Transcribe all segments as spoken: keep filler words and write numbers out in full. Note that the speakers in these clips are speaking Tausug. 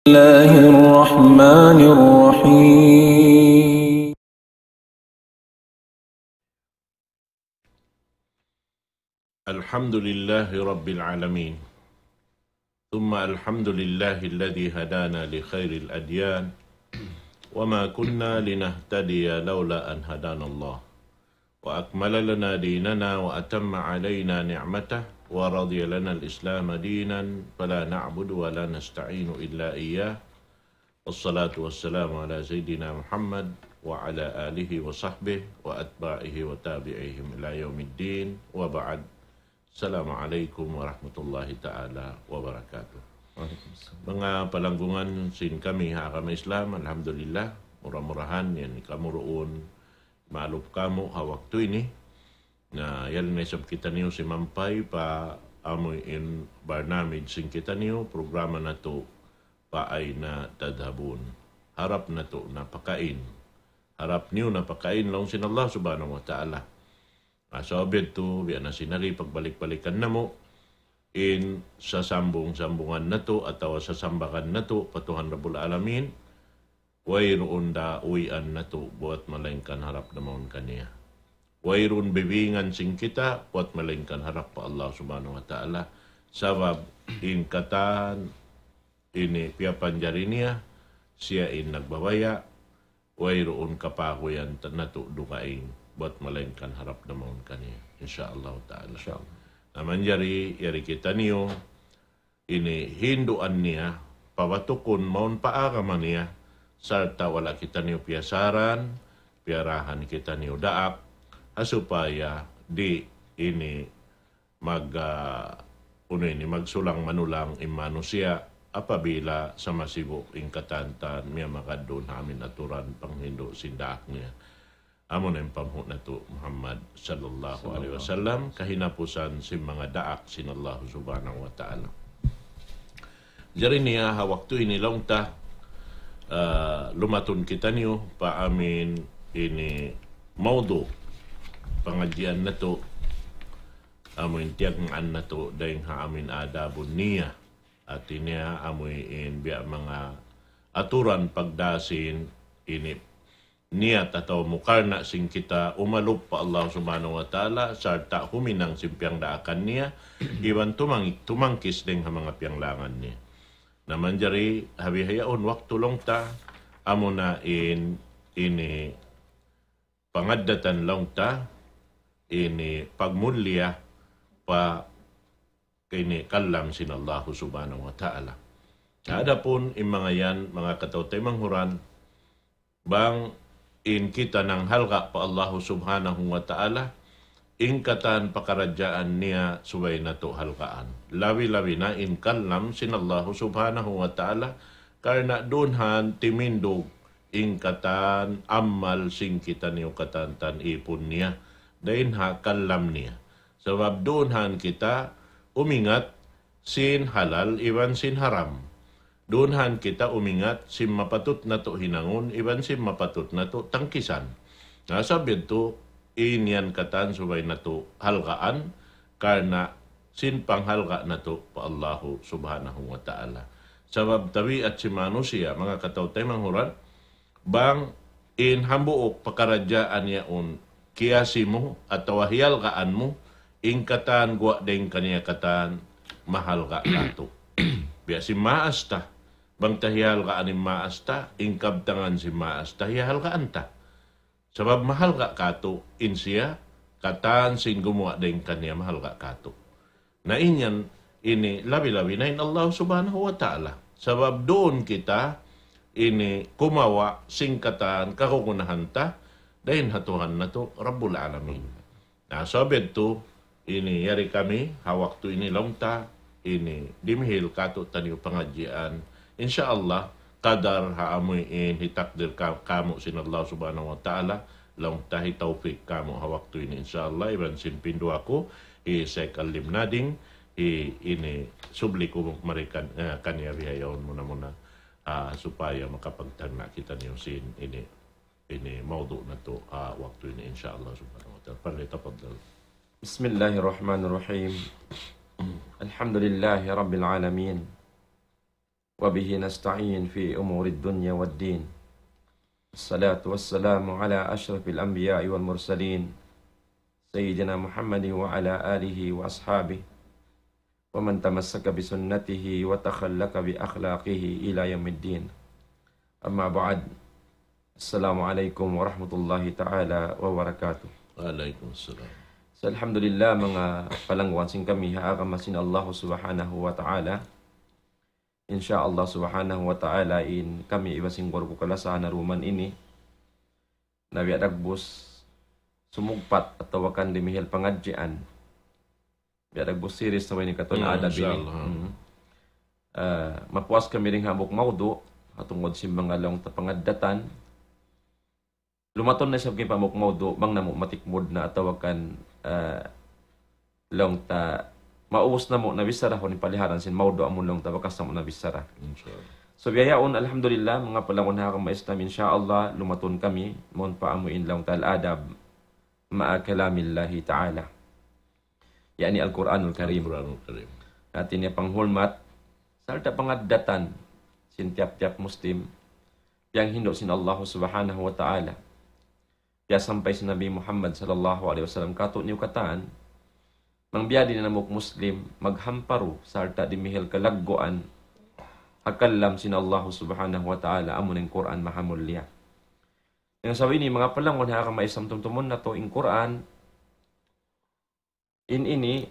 الله الرحمن الرحيم. الحمد لله رب العالمين. ثم الحمد لله الذي هدانا لخير الأديان وما كنا لنهتدي لولا أن هدانا الله وأكمل لنا ديننا وأتم علينا نعمته ورضي لنا الإسلام دينا فلا نعبد ولا نستعين إلا إياه والصلاة والسلام على سيدنا محمد وعلى آله وصحبه وأتباعه وتابعيهم إلى يوم الدين وبعد. السلام عليكم ورحمة الله تعالى وبركاته. Manga palanggungan sin kami ha agama Islam, alhamdulillah, mura-murahan yan kamu duun maalup kamu ha waktu ini. Na, yari na isab kitaniyu simampay pa amu in barnamij sin kitaniyu, programa natu' pa aina tadhabun. Harap natu' na pakain. Harap niyu na pakain laung sin Allah Subhanahu wa Ta'ala. Na, sabab yadtu, biya' na sin yari pagbalik-balikan namu', in sasambung-sambungan natu' atawa sasambagan natu' pa Tuhan Rabbul Alamin, wayruun da uwian natu' buat malaingkan harap da mawn kaniya. Wayruun bibingan sin kita buat malaingkan harap pa Allah Subhanahu wa Ta'ala. Sabab in katan ini piyapanjari niya, siya in nagbabaya', wayruun kapaguyan ta-, natu' dugaing buat malaingkan harap da mawn kaniya. Insya Allah Ta'ala. Insya Allah. Na manjari, yari kitaniyu, ini hinduan niya, pabatukun mawn pa agama niya, sarta' wala' kitaniyu piyasaran, piyarahan kitaniyu daak, ha supaya di' ini mag, ah, unu ini, magsulang-manulang in manusiya' apabila sa masibu' in katantan miyamagad duun ha amin aturan panghindu' sin daak niya. Amuna in panghu' natu' Muhammad sallallahu alayhi wasallam, kahinapusan sin manga daak sin Allah Subhanahu wa Ta'ala. Jari niya ha waktu ini laung ta, ah, lumatun kitaniyu pa amin ini mawdu' pangadjian natu', amu in tiyagnaan natu' dayng ha amin adabun niyah. Hati niya amu in biya' manga aturan pagdasin ini niyat atawa mukarna' sin kita umalup pa Allah Subhanahu wa Ta'ala, sarta' huminang sin piyangdaakan niya, iban tumang-, tumangkis dayng ha manga piyanglangan niya. Na manjari ha bihaun waktu laung ta, amuna in ini pangaddatan laung ta, ini pagmulia pa ini kalam sin Allah Subhanahu wa Ta'ala. Adapun in manga yan, manga kataw-taymanghuran, bang in kita nanghalga' pa Allah Subhanahu wa Ta'ala, in katan pakaradjaan niya subay natu' halgaan. Labi-labi na in kalam sin Allah Subhanahu wa Ta'ala, karna' duun han timindug in katan amal sin kitaniyu katantan ipun niya. Dayn ha kalam niya. Sabab duun han kita umingat sin halal iban sin haram. Duun han kita umingat sin mapatut natu' hinangun iban sin mapatut natu' tangkisan. Na sabab yadtu, in yan katan subay natu' halgaan karna' sin panghalga' natu' pa Allahu Subhanahu wa Ta'ala. Sabab tabiat sin manusiya', manga kataw-taymanghuran, bang in hambuuk pakaradjaan yaun kiyasi mu atawa hiyalgaan mu, in katan guwa' dayng kaniya katan mahalga' katu'. Biya' sin maas ta, bang ta hiyalgaan in maas ta, in kabtangan sin maas ta, hiyahalgaan ta. Sabab mahalga' katu' in siya, katan sin gumuwa' dayng kaniya mahalga' katu'. Na in yan, ini labi-labi na in Allah Subhanahu wa Ta'ala. Sabab duun kita, ini kumawa' sin katan kagunahan ta, dayn ha Tuhan natu' Rabbul Alamin. Na, sabab yadtu, ini yari kami, ha waktu ini laung ta, ini dimihil katu'taniyu pangadjian. Insya Allah, kadar ha amu in hitakdir ka-, kamu sin Allah Subhanahu wa Ta'ala, laung ta hitawfik kamu ha waktu ini, insya Allah, iban sin pinduwa ku, hi Sheikh Alim Nading, hi ini subli ku marikan, eh, kaniya bihaun muna-muna, ah, supaya makapagtagna' kitaniyu sin ini, ini mawdu' natu', ah, waktu ini, insya Allah Subhanahu wa Ta'ala. فليتفضل. بسم الله الرحمن الرحيم. الحمد لله رب العالمين. وبه نستعين في أمور الدنيا والدين. الصلاة والسلام على أشرف الأنبياء والمرسلين، سيدنا محمد وعلى آله وأصحابه ومن تمسك بسنته وتخلق بأخلاقه إلى يوم الدين. أما بعد، السلام عليكم ورحمة الله تعالى وبركاته. Waalaikumsalam. So, alhamdulillah, manga palangguan sin kami ha agama sin Allah Subhanahu wa Ta'ala. Insha Allah Subhanahu wa Ta'ala, in kami iban sin guru ku kalasahan ha duman ini, na biya' dagbus sumugpat atawa kan dimihil pangadjian. Biya' dagbus series sa ini katon Hmm, adab insya ini. Allah. Hmm. Ah, mapuas kami dayn ha hambuuk mawdu', ha tungud sin manga laung ta pangaddatan. Lumatun na isab kami pa hambuuk mawdu', bang namu' matikmud na atawa kan, ah, laung ta maubus namu' na bichara, unu in paliharan sin mawdu' amun laung ta bakas namu' na bichara. Insya Allah. So, biya' yaun, alhamdulillah, manga palangguan ha agama Islam, insya Allah, lumatun kami, mawn pa amu in laung ta al-adab ma'a kalamillahi ta'ala. Ya'ni Al-Quranul Karim. Al-Quranul Karim. Hati niya panghulmat, sarta' pangaddatan sin tiyap-tiyap Muslim, piyanghindu' sin Allah Subhanahu wa Ta'ala. Piyasampay sin Nabi Muhammad sallallahu alayhi wasallam katu'niyu katan, bang biya' diin in hambuuk Muslim maghamparu sarta' dimihil kalagguan ha kalam sin Allah Subhanahu wa Ta'ala, amu in Qur'an mahamulliya. Dayn ha sabab ini, manga palangguan ha agama Islam, tumtumun natu' in Qur'an, in ini,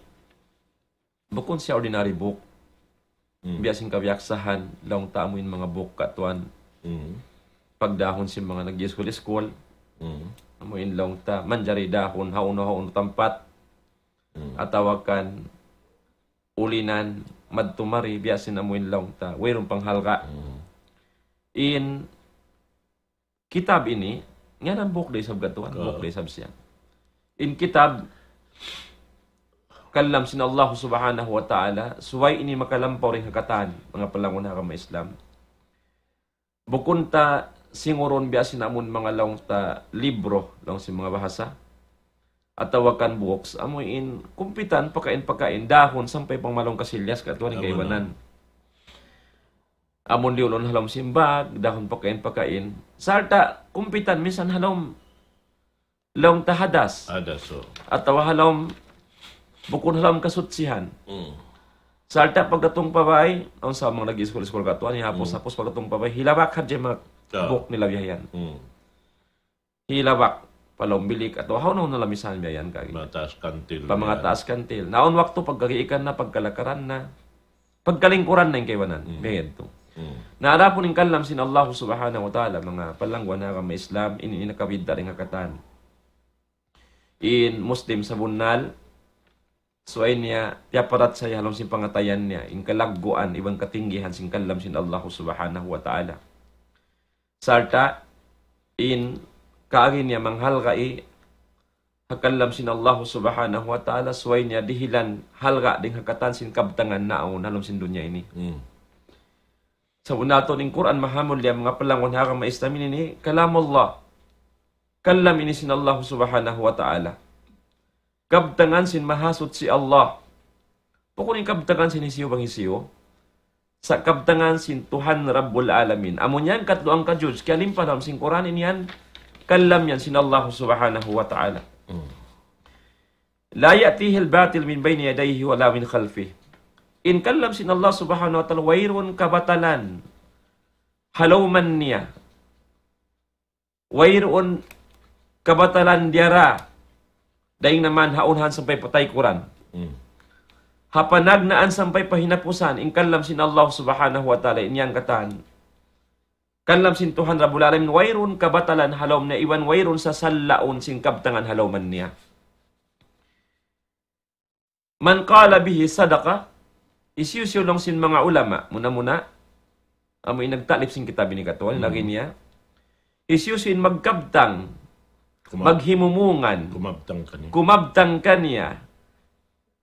bukun siya ordinary book. Hmm. Biya' sin kabiyaksahan, laung ta amu in manga book katuan. Hmm. Pagdahun sin manga nag-iskul-iskul. Hmm. Amu in laung ta, manjari dahun, hawnu-hawnu tampat. Hmm. Atawa kan ulinan, madtu mari, biya' sin amu in laung ta. Wayruun panghalga'. Hmm. In kitab ini, ngānan book da isab katuan, Oo. book da isab siya. In kitab, kalam sin Allah Subhanahu wa Ta'ala, subay ini makalampaw dayn ha katan, manga palangguan ha agama Islam. Bukun ta singurun biya' sin amun manga laung ta libro, laung sin manga bahasa. Atawa kan books, amu in kumpitan, pakain-pakain, dahun sampay pa manga laung kasilyas katuan, Amu na. kaibanan. Amun diyulun ha lawm sin bag, dahun pakain-pakain. Sarta' kumpitan minsan ha lawm laung ta hadas. Ada so. Atawa ha lawm bukun ha lawm kasutsihan. Hmm. Sarta' pagdatung pa bāy, awn sa manga nag-iskul-iskul katuan, hiyapus-hapus, Hmm. pagdatung pa bāy, hilabak hadja in manga Ta. book nila biya' yan. Hmm. Hilabak pa lawm bilik atawa hawnu-hawnu na lamisan biya' yan kagi. Mataas kantil. Pa manga taas kantil. Na awn waktu pagkagiikan na, pagkalakaran na, pagkalingkuran na in kaibanan. Hmm. Biya' yadtu. Hmm. Na adapun in kalam sin Allah Subhanahu wa Ta'ala, manga palangguan ha agama Islam, in, in nakabidda' dayn ha katan. In Muslim sabunnal, subay niya, tiyaparat sa ha lawm sin pangatayan niya, in kalagguan, iban katinggihan sin kalam sin Allah Subhanahu wa Ta'ala. Sarta', in kaagi niya manghalgai ha kalam sin Allah Subhanahu wa Ta'ala, subay niya dihilan halga' dayn ha katan sin kabtangan naawn ha lawm sin dunya ini. Hmm. Sabunnal tuud in Qur'an mahamulliya, manga palangguan ha agama Islam, ini, ini kalamullah. Kalam ini sin Allah Subhanahu wa Ta'ala. Kabtangan sin Mahasuchi Allah. Bukun in kabtangan sin hisiyu bang hisiyu. Sa' kabtangan sin Tuhan Rabbul Alamin. Amu yan katluan ka juz, kiyalimpa ha lawm sin Qur'an, in yan kalam yan sin Allah Subhanahu wa Ta'ala. Hmm. لا يأتيه الباطل من بين يديه ولا من خلفه. In kalam sin Allah Subhanahu wa Ta'ala, wayruun kabatalan ha lawman niya. Wayruun kabatalan diyara. Dayn naman ha unahan sampay pa taykuran. Hmm. Ha panagnaan sampay pa hinapusan, in kalam sin Allah Subhanahu wa Ta'ala, in yan katan. Kalam sin Tuhan Rabbul Alamin, wayruun kabatalan ha lawm niya, iban wayruun sasallaun sin kabtangan ha lawman niya. من قال به صدق, hisiyu-siyu laung sin manga ulama, muna-muna, amu in nagta'lif sin kitab ini katuan, Hmm. lagi niya, hisiyu-siyu in magkabtang, Kumab- maghimumungan, Kumabtang kaniya. kumabtang kaniya,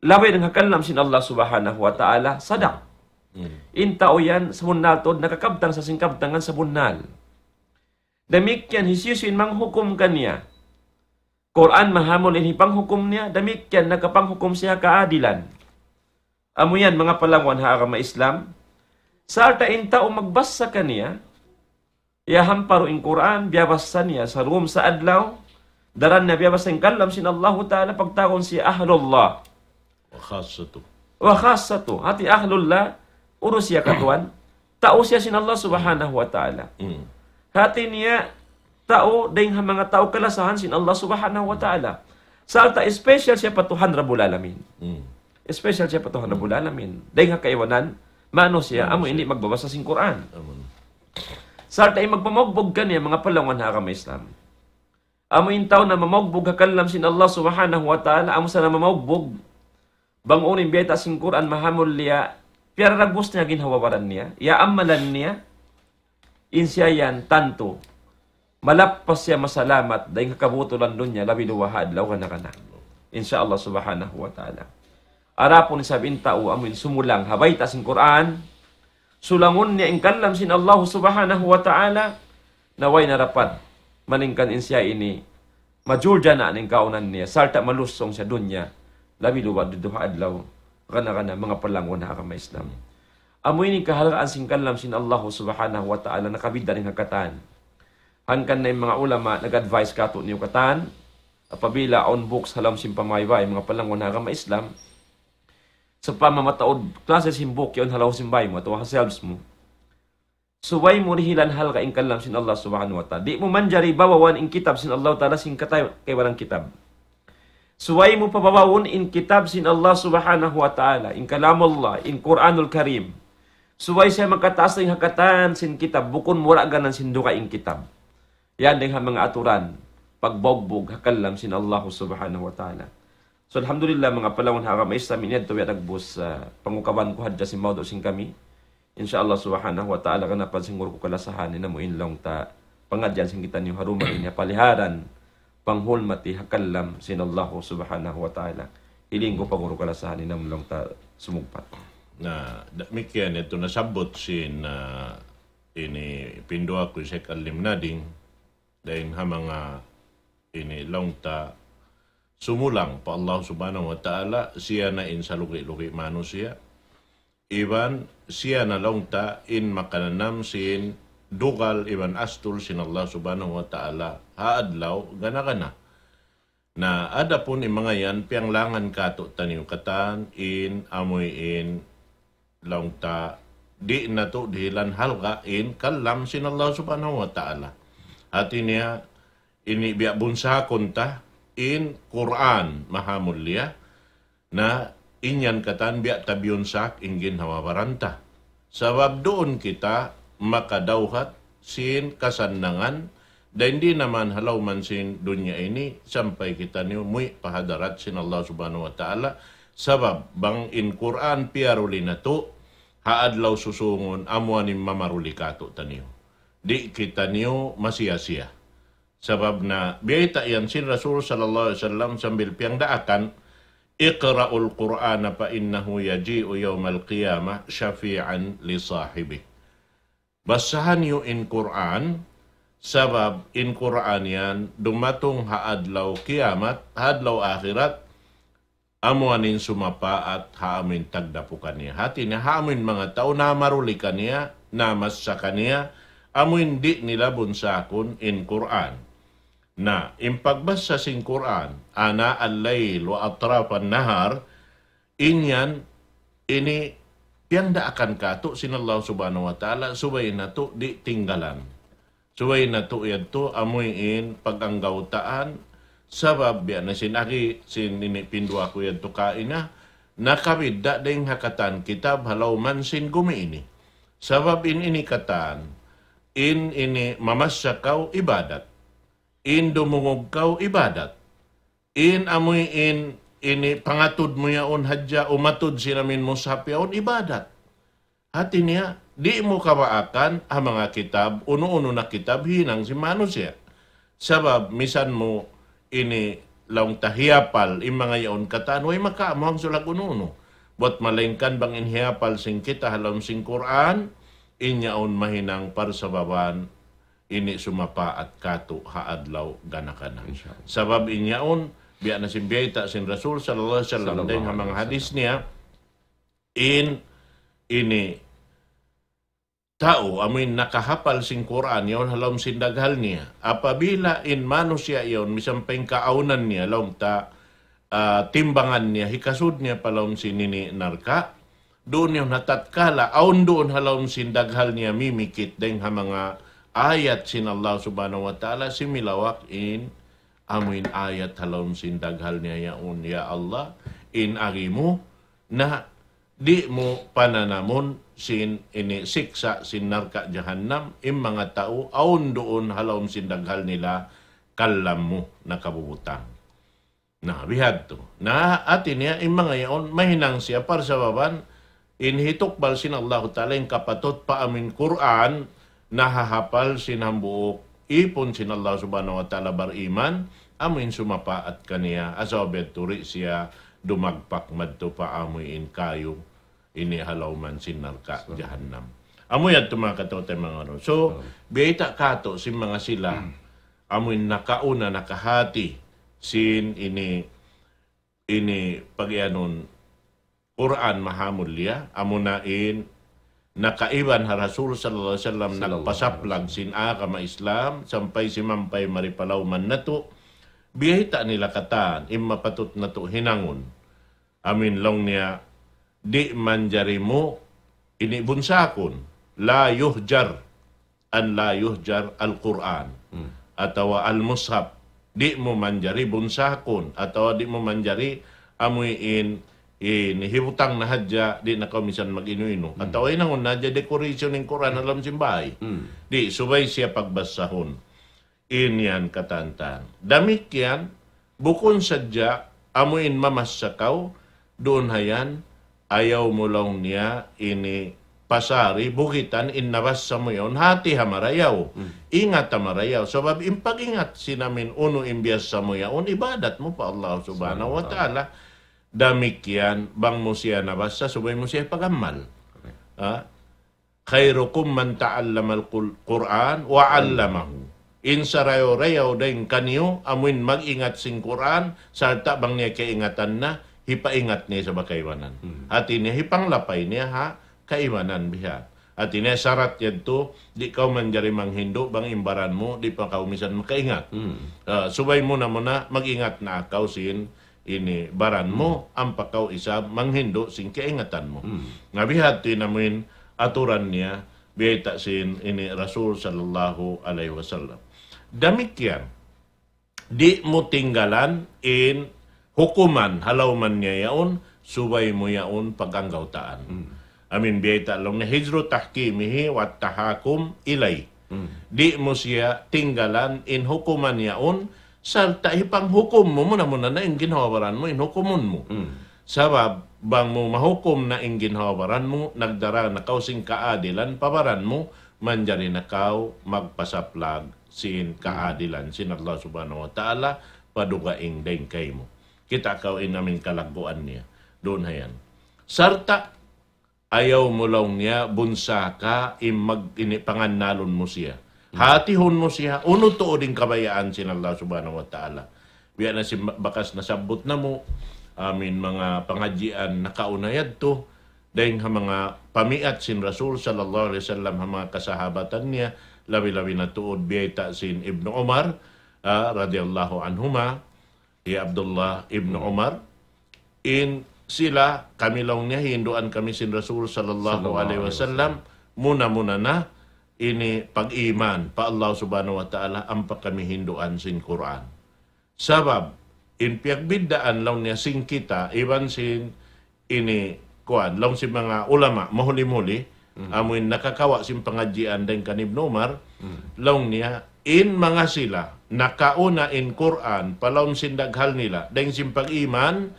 labi dayn ha kalam sin Allah Subhanahu wa Ta'ala, صدق. Hmm. In tau yan, sabunnal tuud, nakakabtang sa sin kabtangan sabunnal. Damikkiyan, hisiyu-siyu in manghukum kaniya. Qur'an mahamulliya in hipanghukum niya, damikkiyan nakapanghukum siya kaadilan. Amu yan, manga palangguan ha agama Islam, Sarta' in tau magbasa kaniya, ya hamparu in Qur'an, biyabasa niya sa dum sa adlaw, daran niya biyabasa in kalam sin Allahu Ta'ala, pagtawagun siya ahlullah. وخاصته. وخاصته. Hati ahlullah, urus siya katuan, tau siya sin Allah Subhanahu wa Ta'ala. Mm. Hati niya, tau, dayn ha manga tau kalasahan sin Allah Subhanahu wa Ta'ala. Sarta' special siya pa Tuhan Rabbul Alamin. Mm. Special siya pa Tuhan Rabbul Alamin. Dayn ha kaibanan manusiya', amu ini magbabasa sin Qur'an. Amun. Sarta' in magpamaugbug kaniya, manga palanguwan ha agama Islam, amu in tau na mamaugbug ha kalam sin Allah Subhanahu wa Ta'ala, amu sa na mamaugbug, bang unu in biyayta' sin Qur'an mahamulliya, piyararagbus niya ginhawa-baran niya, ya amalan niya, in siya yan tantu malappas siya masalamat dayn ha kabutulan dunya, labi duwa ha adlaw gana-gana, insya Allah Subhanahu wa Ta'ala. Adapun isab in tau amu in sumulang ha bayta' sin Qur'an, sulangun niya in kalam sin Allah Subhanahu wa Ta'ala, na way na dapat, malayngkan in siya ini majurjana in kaunan niya, sarta' malusung siya dunya, labi duwa didtu ha adlaw gana-gana, manga palanguwan ha agama Islam. Amu ini kahalgaan sin kalam sin Allah Subhanahu wa Ta'ala, nakabidda' dayn ha katan. Hangkan na in manga ulama nag-advise kātu'niyu katan, apabila awn books ha lawm sin pamāybāy, manga palanguwan ha agama Islam, sawpama mataud klase sin book yaun ha lawm sin bāy mu atawa ha shelves mu, subay mu dihilan halga' in kalam sin Allah Subhanahu wa Ta'ala. Di' mu manjari babawan in kitab sin Allah Ta'ala sin katay-, kaibanan kitab. Subay mu pababawun in kitab sin Allah Subhanahu wa Ta'ala, in Kalamullah, in Qur'anul Karim. Subay siya makataas dayn ha katan sin kitab, bukun mura ganan sin dugaing kitab. Yan dayn ha manga aturan pagbaugbug ha kalam sin Allah Subhanahu wa Ta'ala. So, alhamdulillah, manga palanguwan ha agama Islam, ini yadtu ya dagbus, ah, pangukaban ku hadja sin mawdu' sin kami. Insya Allah Subhanahu wa Ta'ala, ganapan sin guru ku kalasahan, in amu in laung ta pangadjian sin kitaniyu ha dum ini, paliharan, panghulmati ha kalam sin Allah Subhanahu wa Ta'ala. Hiling ku pa guru kalasahan, in amu laung ta sumugpat. Na, damikkiyan yadtu nasabbut sin, ah, ini pinduwa ku Sheikh Alim Nading, dayn ha manga ini laung ta sumulang pa Allah Subhanahu wa Ta'ala, siya na in salugi-lugi manusiya'. Iban siya na laung ta in makananam sin dugal iban astul sin Allah Subhanahu wa Ta'ala ha adlaw gana-gana. Na adapun in manga yan, piyanglangan kātu'niyu katan in amuin laung ta di' natu' dihilan halga' in kalam sin Allah Subhanahu wa Ta'ala. Hati niya, ini biya' bunsakun ta in Qur'an mahamulliya, na in yan katan biya' ta biyunsak in ginhawa-baran ta. Sabab duun kita makadawhat sin kasannangan, dayn di' na man ha lawm sin dunya ini sampay kitaniyu muwi' pa hadarat sin Allah Subhanahu wa Ta'ala. Sabab bang in Qur'an piyaruli natu', ha adlaw susungun amu in mamaruli kātu'niyu. Di' kitaniyu masiya-siya. Sabab na biyayta' yan sin Rasul sallallahu alayhi wasallam sambil piyagdaakan, اقرأوا القرآن فإنه يجيء يوم القيامة شفيعا لصاحبه. Basaha niyu in Qur'an, sabab in Qur'an yan dumatung ha adlaw kiyamat, ha adlaw akhirat, amu in sumapaat ha amuin tagdapu kaniya. Hati niya, ha amuin manga tau namaruli kaniya, namassa kaniya, amuin di' nila bunsakun in Qur'an. Na, in pagbasa sin Qur'an, آناء الليل وأطراف النهار, in yan, ini piyagdaakan kātu' sin Allah Subhanahu wa Ta'ala, subay natu' di' tinggalan. Subay natu' yadtu amuin pag-anggawtaan, sabab biya' na sin agi, sin ini pinduwa ku yadtu kaina, nakabidda' dayn ha katan kitab ha lawm sin gumi ini. Sabab in ini katan, in ini mamassa kaw ibadat. In dumungug kaw ibadat. In amuin ini pangatud mu yaun hadja, umatud sin amuin mushaf yaun ibadat. Hati niya, di' mu kabaakan ha manga kitab, unu-unu na kitab hinang sin manusiya'. Sabab, misan mu ini laung ta hiyapal, in manga yaun katan, way makaamuhang sulag unu-unu. Buwat malaingkan bang in hiyapal sin kita ha lawm sin Qur'an, in yaun mahinang parsababan, ini sumapaat kātu' ha adlaw gana-gana. Insya Allah. Sabab in yaun, biya' na sin biyayta' sin Rasul sallallahu alayhi wasallam, dayn ha manga hadis niya, in ini tau amuin nakahapal sin Qur'an yaun ha lawm sin daghal niya. Apabila in manusiya' yaun, misan pa in kaawnan niya, laung ta, ah, timbangan niya, hikasud niya pa lawm sin ini narka', duun yaun ha tatkala, awn duun ha lawm sin daghal niya mimikit dayng ha manga ayat sin Allah Subhanahu wa Ta'ala, similawak in amuin ayat ha lawm sin daghal niya yaun, "Ya Allah, in agi mu, na di' mu pananamun sin ini siksa' sin narka' jahannam, in manga tau awn duun ha lawm sin daghal nila kalam mu na kabubutang." Na, bihadtu. Na, hati niya, in manga yaun, mahinang siya parsababan, in hitukbal sin Allahu Ta'ala, in kapatut pa amuin Qur'an, nahahapal sin hambuuk ipun sin Allah Subhanahu wa Ta'ala bariman, amuin sumapaat kaniya, asawa biya' turi siya, dumagpak madtu pa amuin kayu, ini ha lawman sin narka' jahannam. Amu yadtu manga kataw-taymanghuran. So, biyayta' katu' sin manga sila, amuin nakauna, nakahati, sin ini, ini pagiyanun Qur'an mahamulliya, amuna in nakaiban ha Rasul sallallahu alayhi wasallam, nagpasaplag sin agama Islam, sampay simampay mari pa lawman natu', biyayta' nila katan, in mapatut natu' hinangun. Amuin laung niya, di' manjari mu ini bunsakun. La yuhjar, an la yuhjar al-Qur'an. Atawa al-mushaf. Di' mu manjari bunsakun. Atawa di' mu manjari amuin, ini hibutang na hadja, di' na kaw misan mag-inu-inu. Atawa hinangun na hadja decoration in Qur'an ha lawm sin bāy. Di', subay siya pagbasahun. In yan katantan. Damikkiyan, bukun sadja amuin mamassa kaw, duun ha yan, ayaw mu laung niya ini pasari, bugitan in nabassa mu yaun, hati ha marayaw. Ingat ha marayaw. Sabab in pag-ingat sin amuin unu in biyassa mu yaun, ibadat mu pa Allah Subhanahu wa Ta'ala. Damikkiyan, bang mu siya nabassa, subay mu siya pag-amal. Ha? "Khairukum man ta'allamal qul-, Qur'an wa 'allamahu." In sarayaw-rayaw dayn kaniyu, amuin mag-ingat sin Qur'an, sarta' bang niya kaingatan na, hipaingat niya isab ha kaibanan. Hati niya, hipanglapay niya ha kaibanan biha'. Hati niya, sarat yadtu, di' kaw manjari manghindu', bang in baran mu, di' pa kaw misan makaingat. Ah, subay muna-muna, mag-ingat na kaw sin ini baran mu, ampa kaw isab manghindu' sin kaingatan mu. Na bihadtu in amuin aturan niya, biyayta' sin ini Rasul sallallahu alayhi wasallam. Damikkiyan, di' mu tinggalan in hukuman ha lawman niya yaun, subay mu yaun pag-anggawtaan. Amuin biyayta' laung niya hijru tahkimihi wa tahakum ilayh. Di' mu siya tinggalan in hukuman yaun, sarta' hipanghukum mu, muna-muna na in ginhawa-baran mu, in hukumun mu. Sabab, bang mu mahukum na in ginhawa-baran mu, nagdara na kaw sin kaadilan pa baran mu, manjari na kaw magpasaplag sin kaadilan sin Allah Subhanahu wa Ta'ala, pa dugaing dayn kaymu. Kita' kaw in amuin kalagguan niya. Duun ha yan. Sarta', ayaw mu laung niya bunsaka in mag-, ini pangannalun mu siya. Hatihun mu siya, unu tuud in kabayaan sin Allah Subhanahu wa Ta'ala. Biya' na sin ba-, bakas nasabbut namu', amuin manga pangadjian nakauna yadtu, dayn ha manga pamiat sin Rasul sallallahu alayhi wasallam ha manga kasahabatan niya, labi-labi na tuud biyayta' sin Ibnu Umar, ah, radiyallahu anhuma, hi Abdullah ibn Umar, in sila, kami laung niya, hinduan kami sin Rasul sallallahu alayhi wasallam, muna-muna na, ini pag-iman pa Allah Subhanahu wa Ta'ala, ampa kami hinduan sin Qur'an. Sabab, in piyagbiddaan laung niya sin kita, iban sin ini, kuwan, laung sin manga ulama, mahuli-huli, amuin nakakawa' sin pangadjian dayn kan Ibnu Umar, laung niya, in manga sila, nakauna in Qur'an, pa lawm sin daghal nila, dayn sin pag-iman,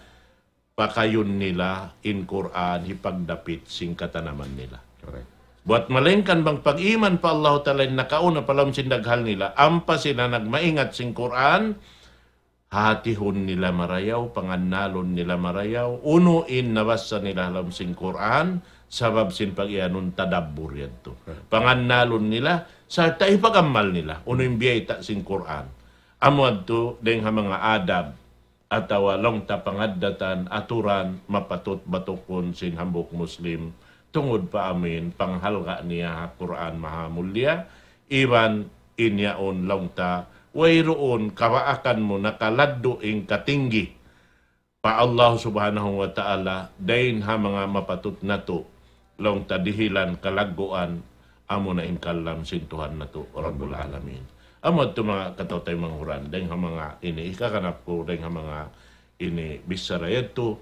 pakayun nila in Qur'an, hipagdapit sin katanaman nila. Correct. Buwat malayngkan bang pag-iman pa Allahu Ta'ala in nakauna pa lawm sin daghal nila, ampa sila nagmaingat sin Qur'an, hatihun nila marayaw, pangannalun nila marayaw, unu in nabassa nila ha lawm sin Qur'an, sabab sin pag-iyanun tadabbur yadtu. Pangannalun nila, sarta' hipag-amal nila, unu in biyayta' sin Qur'an. Amu yadtu, dayn ha manga adab, atawa laung ta pangaddatan, aturan, mapatut batukun sin hambuuk Muslim, tungud pa amuin panghalga' niya ha Qur'an Mahamulliya, iban in yaun laung ta, wayruun kabaakan mu nakaladdu in katinggi pa Allah Subhanahu wa Ta'ala, dayn ha manga mapatut natu', laung ta dihilan kalagguan, amuna in kalam sin Tuhan natu', Rabbul Alamin. Amu yadtu manga kataw-taymanghuran, dayn ha manga ini, hikaganap ku, dayn ha manga ini, bichara yadtu,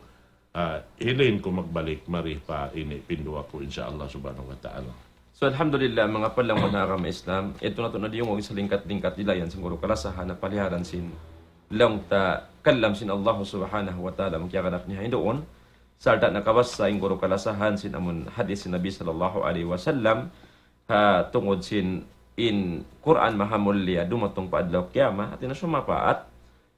ah, hilin ku magbalik, mari pa ini, pinduwa ku, insya Allah Subhanahu wa Ta'ala. So, alhamdulillah, manga palangun ha agama Islam, yadtu natu' na diyungug salingkat-lingkat dihilan sin guru kalasahan na paliharan sin laung ta kalam sin Allah Subhanahu wa Ta'ala, mangkiyaganap niya hinduun, sarta' nakabassa in guru kalasahan sin amun hadith sin Nabi sallallahu alayhi wasallam, ha tungud sin in Qur'an Mahamulliya dumatung pa adlaw kiyamat, hati niya sumapaat,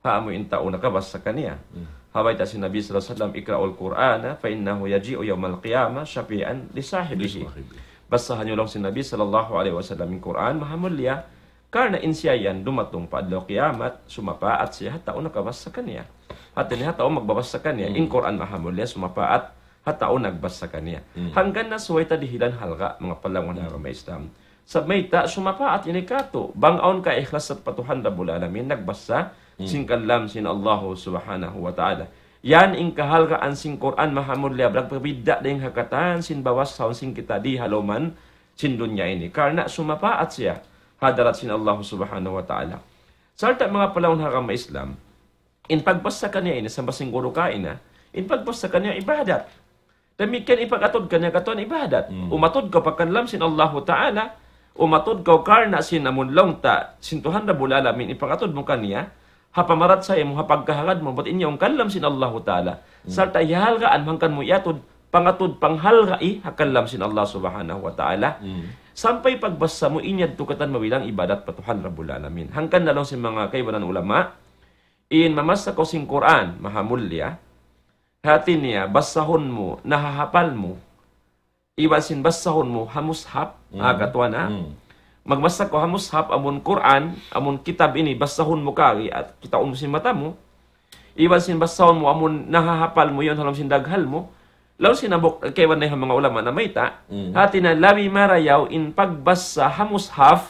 ha amu in tau nakabassa kaniya. Hmm. Ha bayta' sin Nabi sallallahu alayhi wasallam, "اقرأوا القرآن فإنه يجيء يوم القيامة شفيعا لصاحبه." Bismillah. Bassaha niyu laung sin Nabi sallallahu alayhi wasallam in Qur'an Mahamulliya, karna' in siya yan dumatung pa adlaw kiyamat, sumapaat siya ha tau nakabassa kaniya. Hati niya ha tau magbabassa kaniya, in Qur'an Mahamulliya sumapaat ha tau nagbassa kaniya. Hmm. Hangkan na subay ta dihilan halga', manga palangun ha agama Islam. Sa' mayta' sumapaat ini katu', bang awn kaikhlasan pa Tuhan Rabbul Alamin, nagbassa sin kalam sin Allahu Subhanahu wa Ta'ala. Yan in kahalgaan sin Qur'an Mahamulliya, nagpabidda' dayn ha katan sin babassahun sin kita di ha lawm sin dunya ini. Karna' sumapaat siya ha hadarat sin Allahu Subhanahu wa Ta'ala. Sarta' manga palangun ha agama Islam, in pagbassa kaniya ini, sambung sin guru kaina, in pagbassa kaniya ibadat. Damikkiyan in pag-atud kaniya katan ibadat. Hmm. Umatud kaw pa kalam sin Allahu Ta'ala, umatud kaw karna' sin amun laung ta, sin Tuhan Rabbul Alamin, in pag-atud mu kaniya, ha pamarachaya mu, ha pagkahagad mu, bat in yaun kalam sin Allahu Ta'ala. Hmm. Sarta' hiyahalgaan mu hangkan mu iyatud, pangatud, panghalgai ha kalam sin Allah Subhanahu wa Ta'ala. Hmm. Sampay pagbassa mu, in yadtu katan mabilang ibadat pa Tuhan Rabbul Alamin. Hangkan na laung sin manga kaibanan ulama, in mamassa kaw sin Qur'an, Mahamulliya, hati niya, bassahun mu, nahahapal mu. Iban sin bassahun mu, ha mushaf, hmm, ha katuan, ha? Hmm. Magbassa kaw ha mushaf, amun Qur'an, amun kitab ini, bassahun mu kari, at kitaun mu sin mata mu. Iban sin bassahun mu, amun nahahapal mu yan, ha lawm sin daghal mu. Laung sin hambuuk, kaibanan ha manga ulama namayta', hmm, hati niya labi marayaw in pagbassa ha mushaf,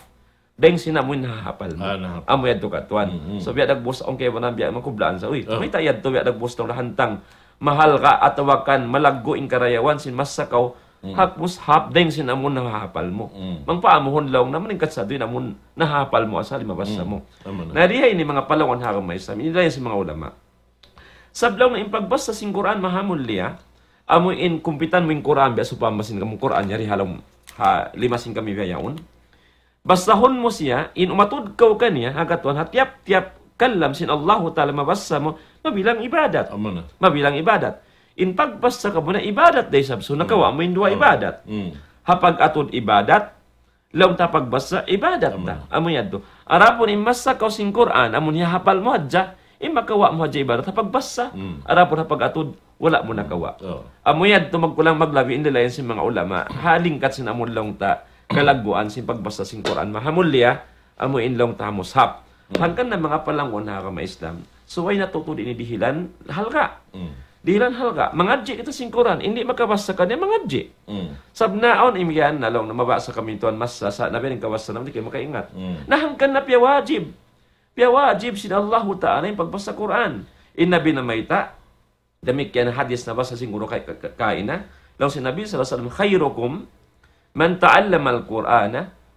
dayn sin amun nahahapal mu. Ah, nahahapal. Amu yadtu katuan. Mm, mm. So, biya' dagbus, awn kaibanan biya' makublaan sa, uy. Oh. Mayta' yadtu biya' dagbus tau hantang mahalga' atawa kan malaggu' in karayawan sin massa kaw, mm, ha mushaf dayn sin amun nahahapal mu. Mm. Bang paamuhun laung na malingkat sa duun amun nahahapal mu asal mabassa mu. Mm. Amu na. Na di ha ini manga palangun ha agama Islam, ini dayn sin manga ulama. Sabab laung na in pagbassa sin Qur'an Mahamulliya, amu in kumpitan mu in Qur'an, biya' sawpama sin kamu Qur'an, yari ha lawm, ha lima sin kami biya' yaun. Bassahun mu siya, in umatud kaw kaniya, ha katuan, ha tiyap-tiyap kalam sin Allahu Ta'ala mabassa mu, mabilang ibadat. Amu na. Mabilang ibadat. In pagbassa kamu na ibadat da isab, so nakawa' mu in duwa ibadat. Mm. Ha pag-atud ibadat, laung ta pagbassa ibadat da. Amu na. Amu yadtu. Adapun in massa kaw sin Qur'an, amun hiyahapal mu hadja, in makawa' mu hadja ibadat ha pagbassa. Mm. Adapun ha pag-atud, wala' mu nakawa'. Oh. Amu yadtu magkulang maglabi in lilayan sin manga ulama. Ha lingkat sin amun laung ta, kalagguan sin pagbassa sin Qur'an Mahamulliya, amu in laung ta ha mushaf. Hmm. Hangkan na manga palangun ha agama Islam. So, way na tuud ini dihilan halga'. Hmm. Dihilan halga'. Mangadji' kita sin Qur'an. Di' makabassa kaniya mangadji'. Hmm. Sabab na awn imiyan na laung na mabassa kami tuan massa sa' na biya' kabassa na di' kaw makaingat. Hmm. Na hangkan na piyawajib. Piyawajib sin Allahu Ta'ala in pagbassa Qur'an. In Nabi namayta', damikkiyan hadis nabassa sin guru kay-, ka-, ka-, kaina. Laung sin Nabi sallallahu alayhi wasallam, "خيركم من تعلم القرآن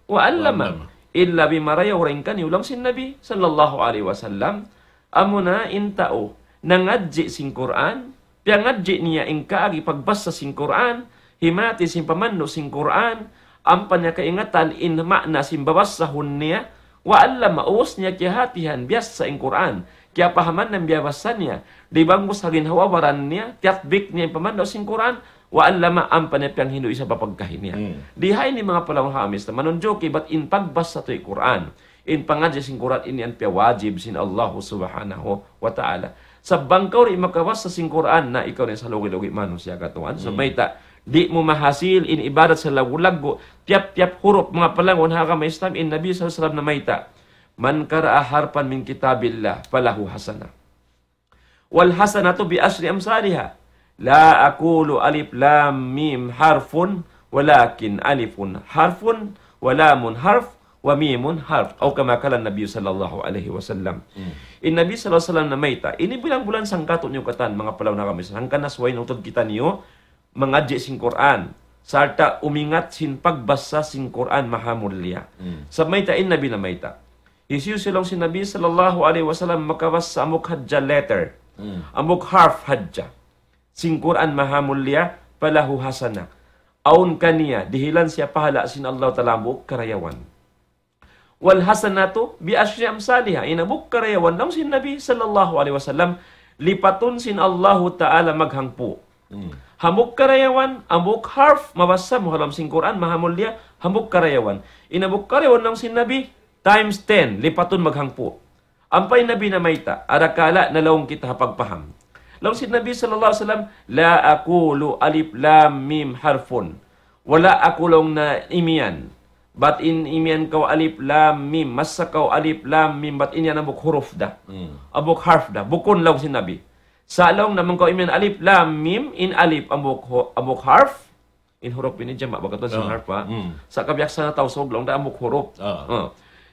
وعلمه." وعلمه. In labi marayaw dayn kaniyu laung sin Nabi sallallahu alayhi wasallam, amuna in tau nangadji' sin Qur'an, piyangadji' niya in kaagi pagbassa sin Qur'an, himati sin pamandu' sin Qur'an, ampa niya kaingatan in maana sin babassahun niya, وعلمه, ubus niya kiyahatihan biyassa in Qur'an, kiyapahaman in biyabassa niya, di' banggus ha ginhawa-baran niya, tiyatbik niya in pamandu' sin Qur'an, وعلمه, ampa niya piyanghindu' isab pa pagkahi niya. Hmm. Di ha ini manga palangun ha agama Islam, manunjuki bat in pagbassa tuud Qur'an, in pangadji' sin Qur'an ini yan piyawajib sin Allahu Subhanahu wa Ta'ala. Sabab bang kaw di' makabassa sin Qur'an, na ikaw na in salugi-lugi manusiya' katuan. Hmm. Sabab mayta', di' mu mahasil in ibadat salaggu'-laggu', tiyap-tiyap hurup, manga palangun ha agama Islam, in Nabi sallallahu alayhi wasallam namayta', "من قرأ حرفا من كتاب الله فله حسنة." "والحسنة بعشر أمثالها." لا أقول ألف لام ميم حرف ولكن ألف حرف ولام حرف وميم حرف أو كما قال النبي صلى الله عليه وسلم. In Nabi sallallahu alayhi wasallam namayta', ini bilang bulan sangkatu niyu katan, manga palaun ha agama Islam, hangkan na subay nutud kitaniyu mangadji' sin Qur'an, sarta' umingat sin pagbasa sin Qur'an mahamulliya. Sa' mayta' in Nabi namayta'. Hisiyu-siyu laung sin Nabi sallallahu alayhi wasallam makabasa hambuuk hadja letter, hambuuk harf hadja sin Qur'an mahamulliya, فله حسنة. Awn kaniya, dihilan siya pahala' sin Allah Ta'ala hambuuk karayawan. والحسنة بعشر أمثالها. In hambuuk karayawan laung sin Nabi sallallahu alayhi wasallam, lipatun sin Allahu Ta'ala maghangpu'. Hambuuk karayawan, hambuuk harf, mabasa mu ha lawm sin Qur'an, mahamulliya, hambuuk karayawan. In hambuuk karayawan laung sin Nabi, times ten, lipatun maghangpu'. Ampa in Nabi namayta', arakala' nalaung kita ha pagpaham. Laung sin Nabi sallallahu alayhi wasallam, لا أقول ألف لام ميم حرف. Wala' aku laung niya imiyan. Bat in imiyan kaw alif lam mim, masa kaw alif lam mim, bat in yan hambuuk huruf da. Hambuuk harf da. Bukun laung sin Nabi. Sa' laung niya bang kaw imiyan alif lam mim, in alif hambuuk hu-, hambuuk harf, in huruf ini jama' bakas sin harf, ha? Sa' kabiyaksahan Tausug laung niya hambuuk huruf.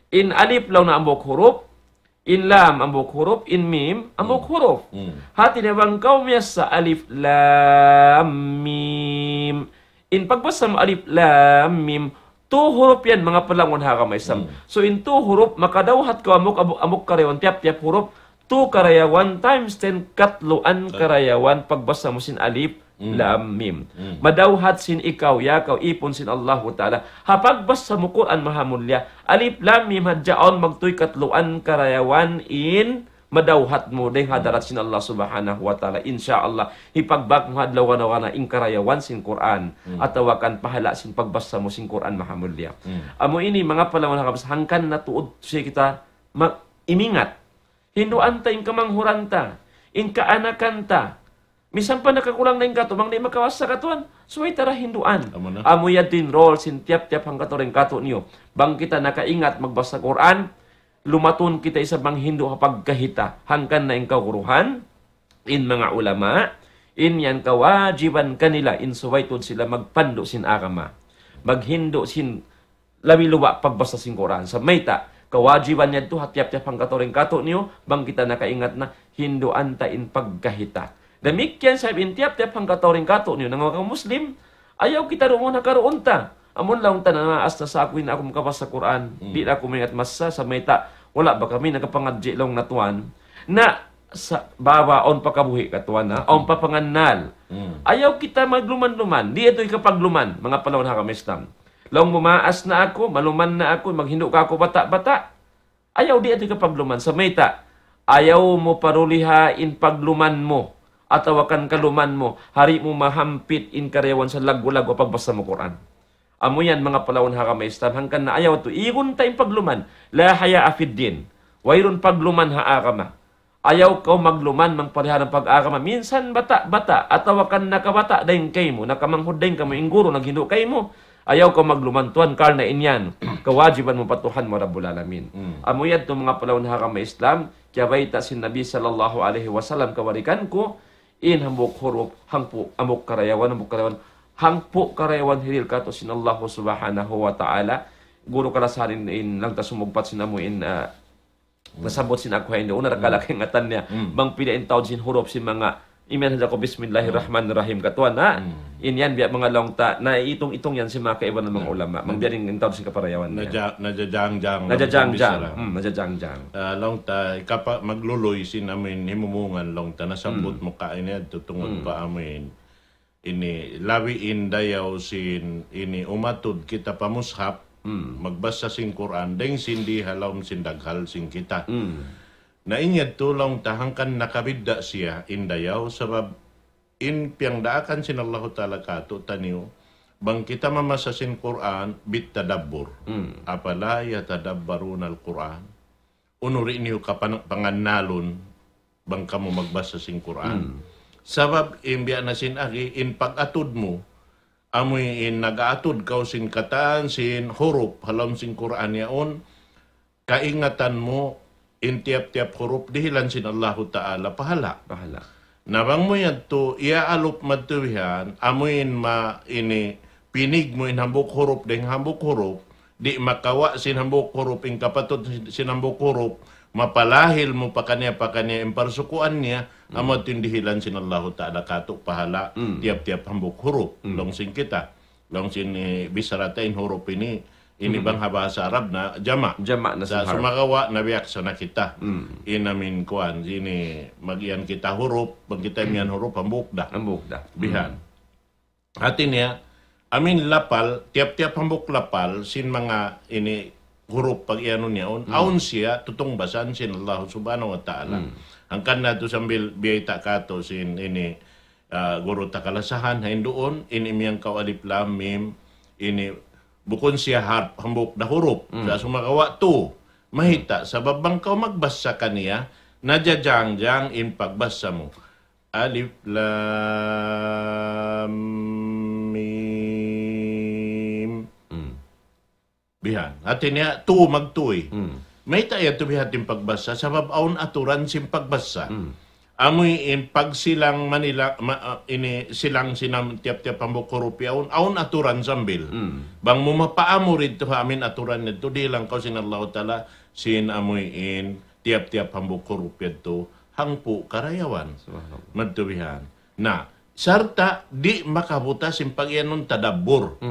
In alif laung niya hambuuk huruf, in lam hambuuk huruf, in mim hambuuk huruf. Hati niya bang kaw miyasa alif lam mim. In pagbasa mu alif lam mim, tu huruf yan, manga palaun ha agama Islam. So in tu huruf, makadawhat kaw hambuuk, hambuuk, hambuuk karayawan, tiyap-tiyap huruf, tu karayawan times ten, katluan karayawan pagbasa mu sin alif lam mim. Madawhat sin ikaw, ya kaw, ipun sin Allahu Ta'ala. Ha pagbasa mu Qur'an mahamulliya, alif lam mim hadja awn magtuy katluan karayawan in madawhat mu dayn ha hadarat sin Allah Subhanahu wa Ta'ala. Insya Allah, hipagbak mu ha adlaw kana-kana in karayawan sin Qur'an, atawa kan pahala' sin pagbasa mu sin Qur'an mahamulliya. Amu ini manga palaun ha agama Islam, hangkan na tuud siya kita ma-, imingat. Hinduan ta in kamanghuran ta, in kaanakan ta. Misan pa nakakulang na in katu', bang di' makabasa katuan, subay ta ra hinduan. Amu na. Amu yadtu in role sin tiyap-tiyap hangkatu' dayn katu'niyu. Bang kita nakaingat magbasa Qur'an, lumatun kita isab manghindu' ha pagkahi ta. Hangkan na in kaguruhan, in manga ulama, in yan kawajiban kanila, in subay tuud sila magpandu' sin agama. Maghindu' sin labi luba' pagbasa sin Qur'an. Sa' mayta', kawajiban yadtu ha tiyap-tiyap hangkatu' dayn katu'niyu, bang kita nakaingat na, hinduan ta in pagkahi ta. Damikkiyan isab in tiyap-tiyap hangkatu' dayn katu'niyu, manga Muslim, ayaw kita duun ha karuun ta. Amun laung ta na, "Maas na sa aku, di' na aku makabasa Qur'an, di' na aku maingat masa, sa' mayta', wala' ba kami nakapangadji' laung na tuwan." Na, sa' baba, awn pa kabuhi' katuan, ha? Awn pa pangannal. Ayaw kita magluman-luman, di' yadtu hikapagluman, manga palaun ha agama Islam. Laung mu, "Maas na aku, maluman na aku, maghindu' kaku' bata'-bata'." Ayaw, di' yadtu hikapagluman. Sa' mayta', ayaw mu paruliha in pagluman mu, atawa kan kaluman mu, di' mu mahampit in karayawan sa' laggu'-laggu' pagbasa mu Qur'an. Amu yan manga palaun ha agama Islam, hangkan na ayaw tu, igun ta in pagluman. لا حياء في الدين. Wayruun pagluman ha agama. Ayaw kaw magluman, magparihala' pag-agama. Minsan bata'-bata', atawa kan nakabata' dayn kaymu, nakamanghud dayn kaymu, in guru naghindu' kaymu. Ayaw kaw magluman tuwan, karna' in yan kawajiban mu pa Tuhan mu Rabbul Alamin. Amu yadtu manga palaun ha agama Islam, kiyabayta' sin Nabi sallallahu alayhi wasallam, kabalikan ku, in hambuuk huruf, hangpu', hambuuk karayawan, hambuuk karayawan, hangpu' karayawan hiril katu' sin Allah Subhanahu wa Ta'ala. Guru kalasahan in, in laung ta sumugpat sin amu in, ah, nasabbut sin aku ha ini, unu ra kala' kaingatan niya. Bang pila in taud sin huruf sin manga, imiyan hadja aku, "Bismillahirrahmanirrahim," katuan, ha? In yan biya' manga laung ta, na itung-itung yan sin manga kaibanan manga ulama. Bang biya' in taud sin kaparayawan niya. Naja-, najajangjang. Najajangjang. Hmm, najajangjang. Ah, laung ta, kapa-, magluluy sin amin himumungan laung ta, nasabbut mu ka ini, adtu tungud pa amin. Ini, labi in dayaw sin ini umatud kita pa mushaf, magbasa sin Qur'an, dayng sin di ha lawm sin daghal sin kita. Na in yadtu laung ta hangkan nakabidda' siya in dayaw, sabab in piyangdaakan sin Allahu Ta'ala kātu'niyu, bang kita mamasa sin Qur'an, bit tadabbur. أفلا يتدبرون القرآن. Unu di' niyu kapan-, pangannalun bang kamu magbasa sin Qur'an. Sabab in biya' na sin agi, in pag-atud mu, amu in nag-aatud kaw sin katan, sin huruf, ha lawm sin Qur'an yaun, kaingatan mu, in tiyap-tiyap huruf, dihilan sin Allahu Ta'ala, pahala'. Pahala'. Na bang mu yadtu, iyaalup madtu bihan, amuin ma ini, pinig mu in hambuuk hurup, dayng hambuuk hurup, di' makawa' sin hambuuk hurup, in kapatut sin hambuuk hurup, mapalahil mu pa kaniya, pa kaniya, in parsukuan niya, amu yadtu in dihilan sin Allahu Ta'ala katu' pahala', tiyap-tiyap hambuuk hurup, laung sin kita. Laung sin, eh, bichara ta in hurup ini, ini bang ha bahasa Arab na jama'. Jama' na sin harap. Sumagawa' nabiaksa na kita. In amin kuwan, ini magiyan kita hurup, bang kita miyan hurup, hambuuk da. Hambuuk da. Bihan. Hati niya, amin lapal, tiyap-tiyap hambuuk lapal, sin manga ini hurup pag-iyanun yaun, awn siya tutungbasan sin Allah Subhanahu wa Ta'ala. Hangkan na tu sambil biyayta' katu' sin ini, ah, guru ta kalasahan, hain duun, in imiyan kaw alif lam mim, ini bukun siya harp, hambuuk da hurup. Sa' sumagawa' tu, mahita', sabab bang kaw magbasa kaniya, najajangjang in pagbasa mu. Alif lam mim. Bihan. Hati niya, tu magtuy. Mayta' yadtu bihan in pagbasa, sabab awn aturan sin pagbasa. Amu in pagsilang manila, ma-, ah, ini silang sin tiyap-tiyap hambuuk hurup yaun, awn aturan sambil. Bang mu mapaamu didtu ha amin aturan yadtu, dihilan kaw sin Allahu Ta'ala, sin amu in tiyap-tiyap hambuuk hurup yadtu, hangpu' karayawan. Subhanallah. Madtu bihan. Na, sarta' di' makabuta sin pag-iyanun tadabbur.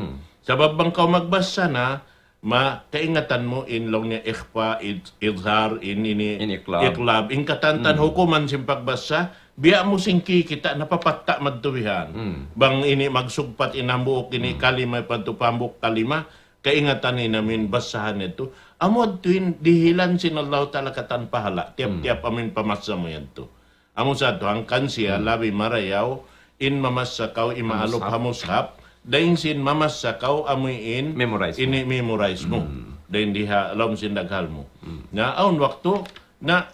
Sabab bang kaw magbasa na, ma, kaingatan mu in laung niya ikhfa, id-, idhar, in ini, in iqlab. Iqlab. In katantan hukuman sin pagbasa, biya' mu sin kikita' napapatta' madtu bihan. Bang ini magsugpat in hambuuk ini kalima, padtu pa hambuuk kalima, kaingatan in amin basahan yadtu. Amu yadtu in dihilan sin Allahu Ta'ala katan pahala', tiyap-tiyap amin pamasa mu yadtu. Amu sa tu hangkan siya labi marayaw in mamasa kaw imaalup ha mushaf, dayn sin mamasa kaw amu in memorize mu. Ini memorize mu. Dayn di ha lawm sin daghal mu. Na awn waktu na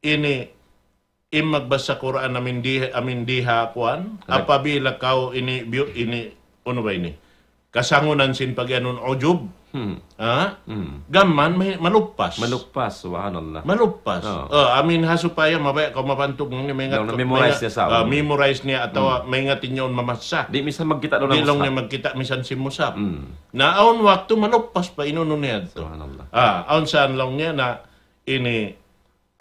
ini in magbasa Qur'an amin di, amin di ha kuwan, apabila kaw ini biyu, ini, unu ba ini? Kasangunan sin pag-iyanun ujub. Ha? Gamman, may, maluppas. Maluppas, subhanallah. Maluppas. Oh. Oh, amin ha supaya mabaya' kaw mabantug nung ni maingat, memorize niya sa, ah, memorize niya atawa maingat in yaun mamasa. Di' misan magkita' laung niya magkita' misan sin mushaf. Na awn waktu maluppas pa in unu niya yadtu. Subhanallah. Ah, awn saan laung niya na ini,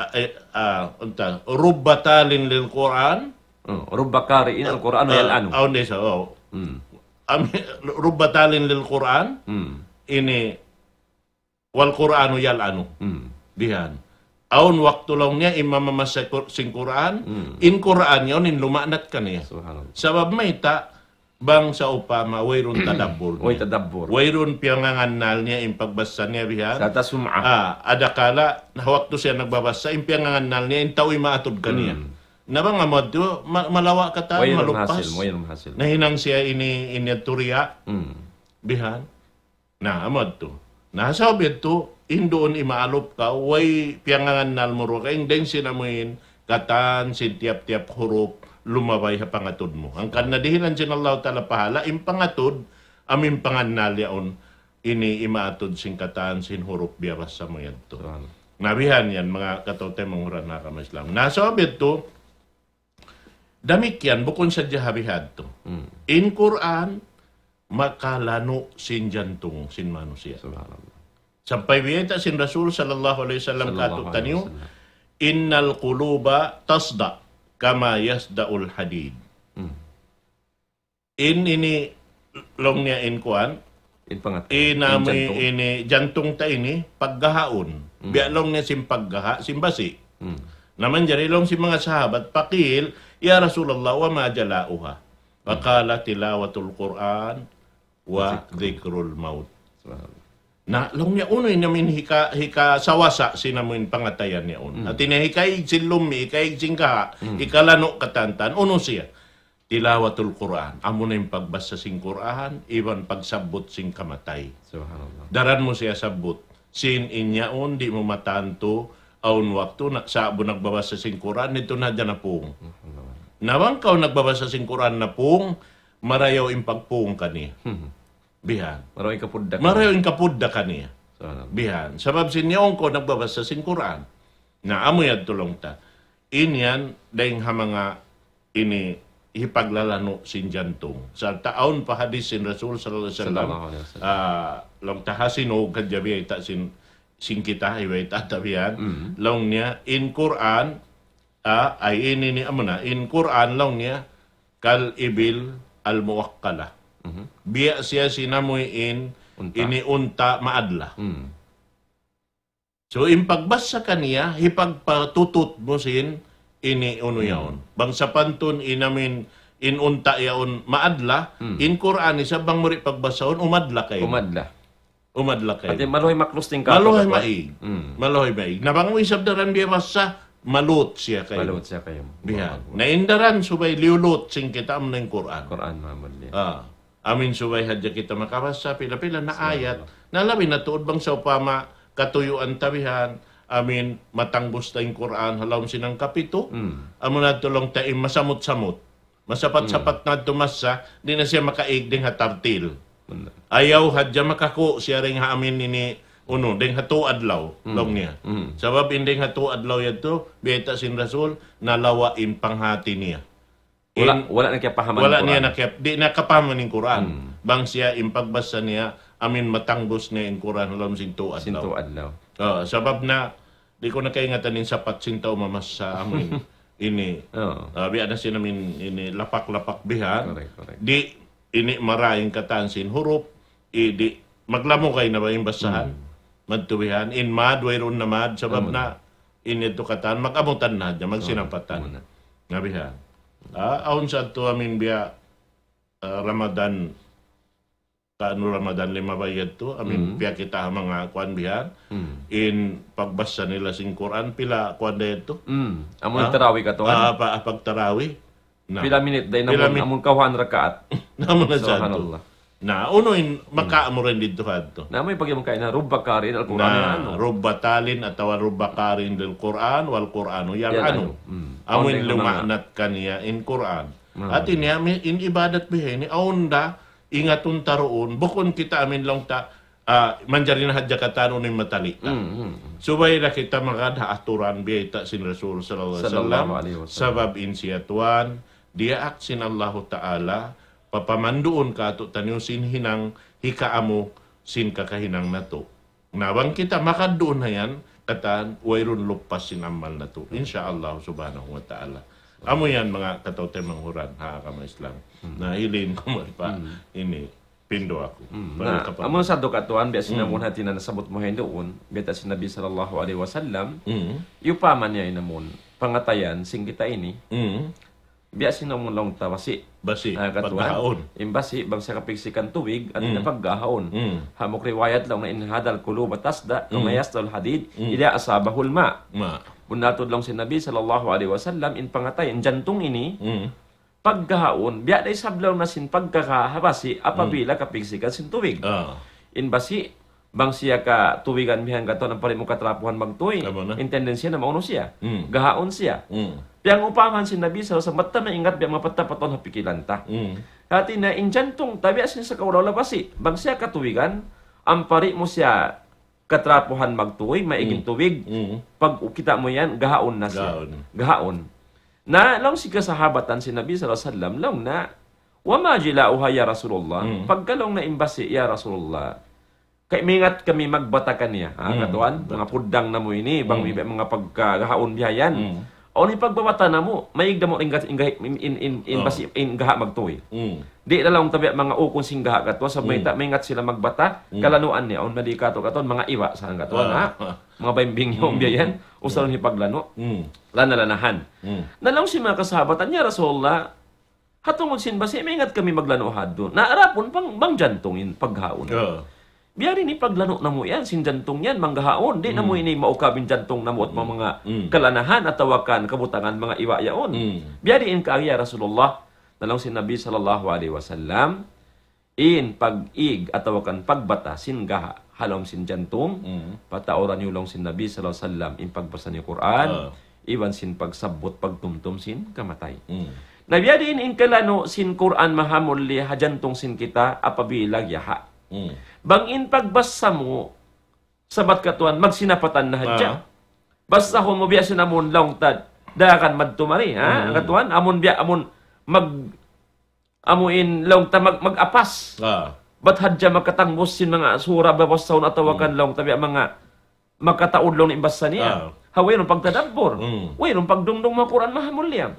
ah, eh, ah, unta, rubba talin lil Qur'an. Oh, rubba qari'in al-Qur'anu yal'anu. Ah, awn da isa, oh. Ami-, rubba talin lil Qur'an, ini, wal Qur'anu yal'anu. Bihan. Awn waktu laung niya in mamamasa Qur-, sin Qur'an, in Qur'an yaun in luma'nat kaniya. Subhanallah. Sabab mayta', bang sawpama wayruun tadabbur niya. Way tadabbur. Wayruun piyangangannal niya in pagbasa niya bihan. Sarta' sum'a. Ah, adakala, na waktu siya nagbabasa, in piyangangannal niya, in tau imaatud kaniya. Na bang amu yadtu, ma-, malawa' katan, maluppas. Wayruun hasil, wayruun hasil. Nahinang siya ini, ini yadtu riya'. Bihan. Na, amu yadtu. Na, sabab yadtu, in duun imaalup kaw, way piyangangannal mu dugaing, dayn sin amuin, katan sin tiyap-tiyap hurup, lumabay ha pangatud mu. Hangkan na dihilan sin Allahu Ta'ala pahala', in pangatud, amu in pangannal yaun, ini imaatud sin katan sin hurup biyabasa mu yadtu. Subhanallah. Na bihan yan, manga kataw-taymanghuran ha agama Islam. Na, sabab yadtu, damikkiyan, bukun sadja ha bihadtu. In Qur'an, makalanu' sin jantung sin manusiya'. Subhanallah. Sampay biyayta' sin Rasul sallallahu alayhi wasallam katu'taniyu, "Innal quluba tasda' kama yasda'ul hadid." In ini, laung niya in kuwan, in pangat-, in amu ini, jantung ta ini, paggahaun. Biya' laung niya sin paggaha', sin basi'. Na manjari laung sin manga sahabat, faqil, "Ya Rasulullah, wa ma jala'uha?" Faqala, "Tilawatul Qur'an wa dhikrul maut." Subhanallah. Na, laung niya, unu in amin hika-, hikasawasa sin amin pangatayan niya unu. Hati niya hikaig sin lumi, hikaig sin gaha', hikalanu' katantan, unu siya? Tilawatul Qur'an. Amu na in pagbasa sin Qur'an, iban pagsabbut sin kamatay. Subhanallah. Daran mu siya sabbut. Sin in yaun, di' mu matantu, awn waktu, na, sa'bu nagbabasa sin Qur'an, didtu na hadja napung. Na bang kaw nagbabasa sin Qur'an napung, marayaw in pagpung kaniya. Bihan. Marayaw in kapuddak. Marayaw in kapuddak kaniya. Subhanallah. Bihan. Sabab sin yaun kaw nagbabasa sin Qur'an. Na, amu yadtu laung ta. In yan, dayn ha manga ini hipaglalanu' sin jantung. Sarta' awn pa hadith sin Rasul sallallahu alayhi wasallam, ah, laung ta ha sin ug kajabi ay ta sin, sin kita, hiway ta tabihan. Laung niya, in Qur'an, ah, ay ini ni amuna, in Qur'an laung niya, kal ibil al muwakkala. Biya' siya sin amuin ini unta maadla. So, in pagbasa kaniya, hipagpatutut mu sin ini unu yaun. Bang sapantun in amin, in unta yaun maadla, in Qur'an isab bang mu di' pagbasahun, umadla kaymu. Umadla. Umadla kaymu. Hati maluhay maklus tingkah. Maluhay maig. Maluhay maig. Na bang mu isab daran biya' basa, malut siya kaymu. Malut siya kaymu. Biya'. Na in daran subay liyulut sin kita amu in Qur'an. Qur'an, mahamad niya. Ah. Amin subay hadja kita makabasa, pila-pila na ayat. Na labi na tuud bang sawpama katuyuan tabihan, amin matangbus ta in Qur'an, ha lawm sin hangkapitu, amu na tuud laung ta in masamut-samut. Masapat-sapat na tuud masa, di' na siya makaig dayn ha tartil. Ayaw hadja makaku' siya dayn ha amin ini, unu, dayn ha tu adlaw, laung niya. Sabab in dayn ha tu adlaw yadtu, bayta' sin Rasul, nalawa' in panghati niya. Wala', wala' na kiyapahaman in Qur'an. Wala' niya na kiyap-, di' na kapahaman in Qur'an. Bang siya in pagbasa niya, amin matangbus niya in Qur'an ha lawm sin tu adlaw. Sin tu adlaw. Ah, sabab na, di' ku na kaingatan in sapat sin tau mamasa amin ini. Ah, biya' na sin amin ini lapak-lapak bihan. Correct, correct. Di' ini marayaw in katan sin hurup, i di' maglamugay na ba in basahan. Madtu bihan, in mad, wayruun na mad, sabab na, in yadtu katan, mag-amutan na hadja, magsinapatan. Na bihan. Ah, awn sa tu amin biya', ah, Ramadan, kanu Ramadan lima bayad tu, amin biya' kita ha manga kuan bihan, in pagbasa nila sin Qur'an, pila kuan da yadtu. Amun tarawi katuan. Ah, pa-, pagtarawi. Na. Pila minit da in amun, amun kawhaan rakaat. Namu na sa tu. Subhanallah. Na, unu in maka mu rin didtu hadtu. Na, may pag-iwan kayo na, "Rubba qari'in al-Qur'an yal'anu." Rubba talin atawa rubba qari'in lil Qur'an wal Qur'anu yal'anu. Amu in luma'nat kaniya in Qur'an. Hati niya, in ibadat biha ini, awn da, ingatun ta duun, bukun kita amin laung ta, ah, manjari na hadja katan unu in matali ta. Subay da kita magad ha aturan biyayta' sin Rasul sallallahu alayhi wasallam. Sabab in siya tuwan, diyaak sin Allahu Ta'ala, papamanduun kātu'niyu sin hinang hikaamuk sin kakahinang natu'. Na bang kita makadtuun ha yan, katan, wayruun lupas sin amal natu'. Insya Allah subhanahu wa ta'ala. Amu yan manga kataw-taymanghuran, ha, agama Islam. Na, hilin ku mari pa, ini, pindu aku. Na, amun sa tu katuan, biya' sin amun hati na nasabut mu hinduun, biya' ta sin Nabi sallallahu alayhi wasallam, iyupaman niya in amun pangatayan sin kita ini, biya' sin amun laung ta basi'. Basi', ah, katuan. Paggahaun. In basi', bang siya kapiksikan tubig, hati na paggahaun. Hambuuk riwayat laung na, "Inna hadhil quluba tasda', kama yasda'ul hadid, idha asabahul ma'." Bunnal tuud laung sin Nabi sallallahu alayhi wasallam, in pangatayan, jantung ini, paggahaun, biya' da isab laung na sin pagkagaha ha basi', apabila kapiksikan sin tubig. In basi', bang siya katubigan bihan katuan, ampa di' mu katrapuhan magtuy, in tendency na maunu siya. Gahaun siya. Piyangupamahan sin Nabi sallallahu alayhi wasallam, bat ta maingat biya' mapatapatun ha pikilan ta. Hati na in jantung, tabiya' sin sakaula-ula basi', bang siya katubigan, ampa di' mu siya katrapuhan magtuy, maig in tubig, pagkita' mu yan, gahaun na siya. Gahaun. Na, laung sin kasahabatan sin Nabi sallallahu alayhi wasallam, laung na, "Wa ma jila'uha ya Rasulullah?" Pagka laung na in basi', "Ya Rasulullah, kay maingat kami magbata kaniya." Ha, katuan, manga puddang namu' ini, bang may manga pagkagahaun biya' yan. Awn in pagbabata namu', maig da mu in, in, in basi', in gaha magtuy. Di' na laung tabiya' manga ukun sin gaha katuan, sa' mayta', maingat sila magbata, kalanuan niya, awn mali katu-, katuan, manga iwa' sa' katuan, ha? Manga baimbing yaun biya' yan, usal ni paglanu'. Lana-lanahan. Na laung sin manga kasahabatan, "Ya Rasulullah, ha tungud sin basi', maingat kami maglanu' hadtu. Na adapun bang, bang jantung in paggahaun. Biya' diin in paglanu' namu' yan, sin jantung yan, manggahaun. Di' namu' ini maukab in jantung namu' at manga kalanahan atawa kan kabutangan manga iwa' yaun. Biya' diin kaagi ya Rasulullah?" Na laung sin Nabi sallallahu alayhi wasallam, in pag-ig atawa kan pagbata sin gaha ha lawm sin jantung, patauran niyu laung sin Nabi sallallahu alayhi wasallam in pagbasa niyu Qur'an, iban sin pagsabbut pagtumtum sin kamatay. Na biya' diin in kalanu' sin Qur'an mahamulli ha jantung sin kita apabila giyaha. Bang in pagbasa mu, sabat katuan, magsinapatan na hadja. Basahun mu biya' sin amun laung ta, Dagan madtu mari, ha? Katuan, amun biya', amun mag-, amu in laung ta mag-, mag-apas. Bat hadja makatangbus sin manga sura babasahun atawa kan laung ta biya' manga makataud laung in basa niya. Ha, wayruun pagtadabbur. Wayruun pagdungdung manga Qur'an mahamulliya.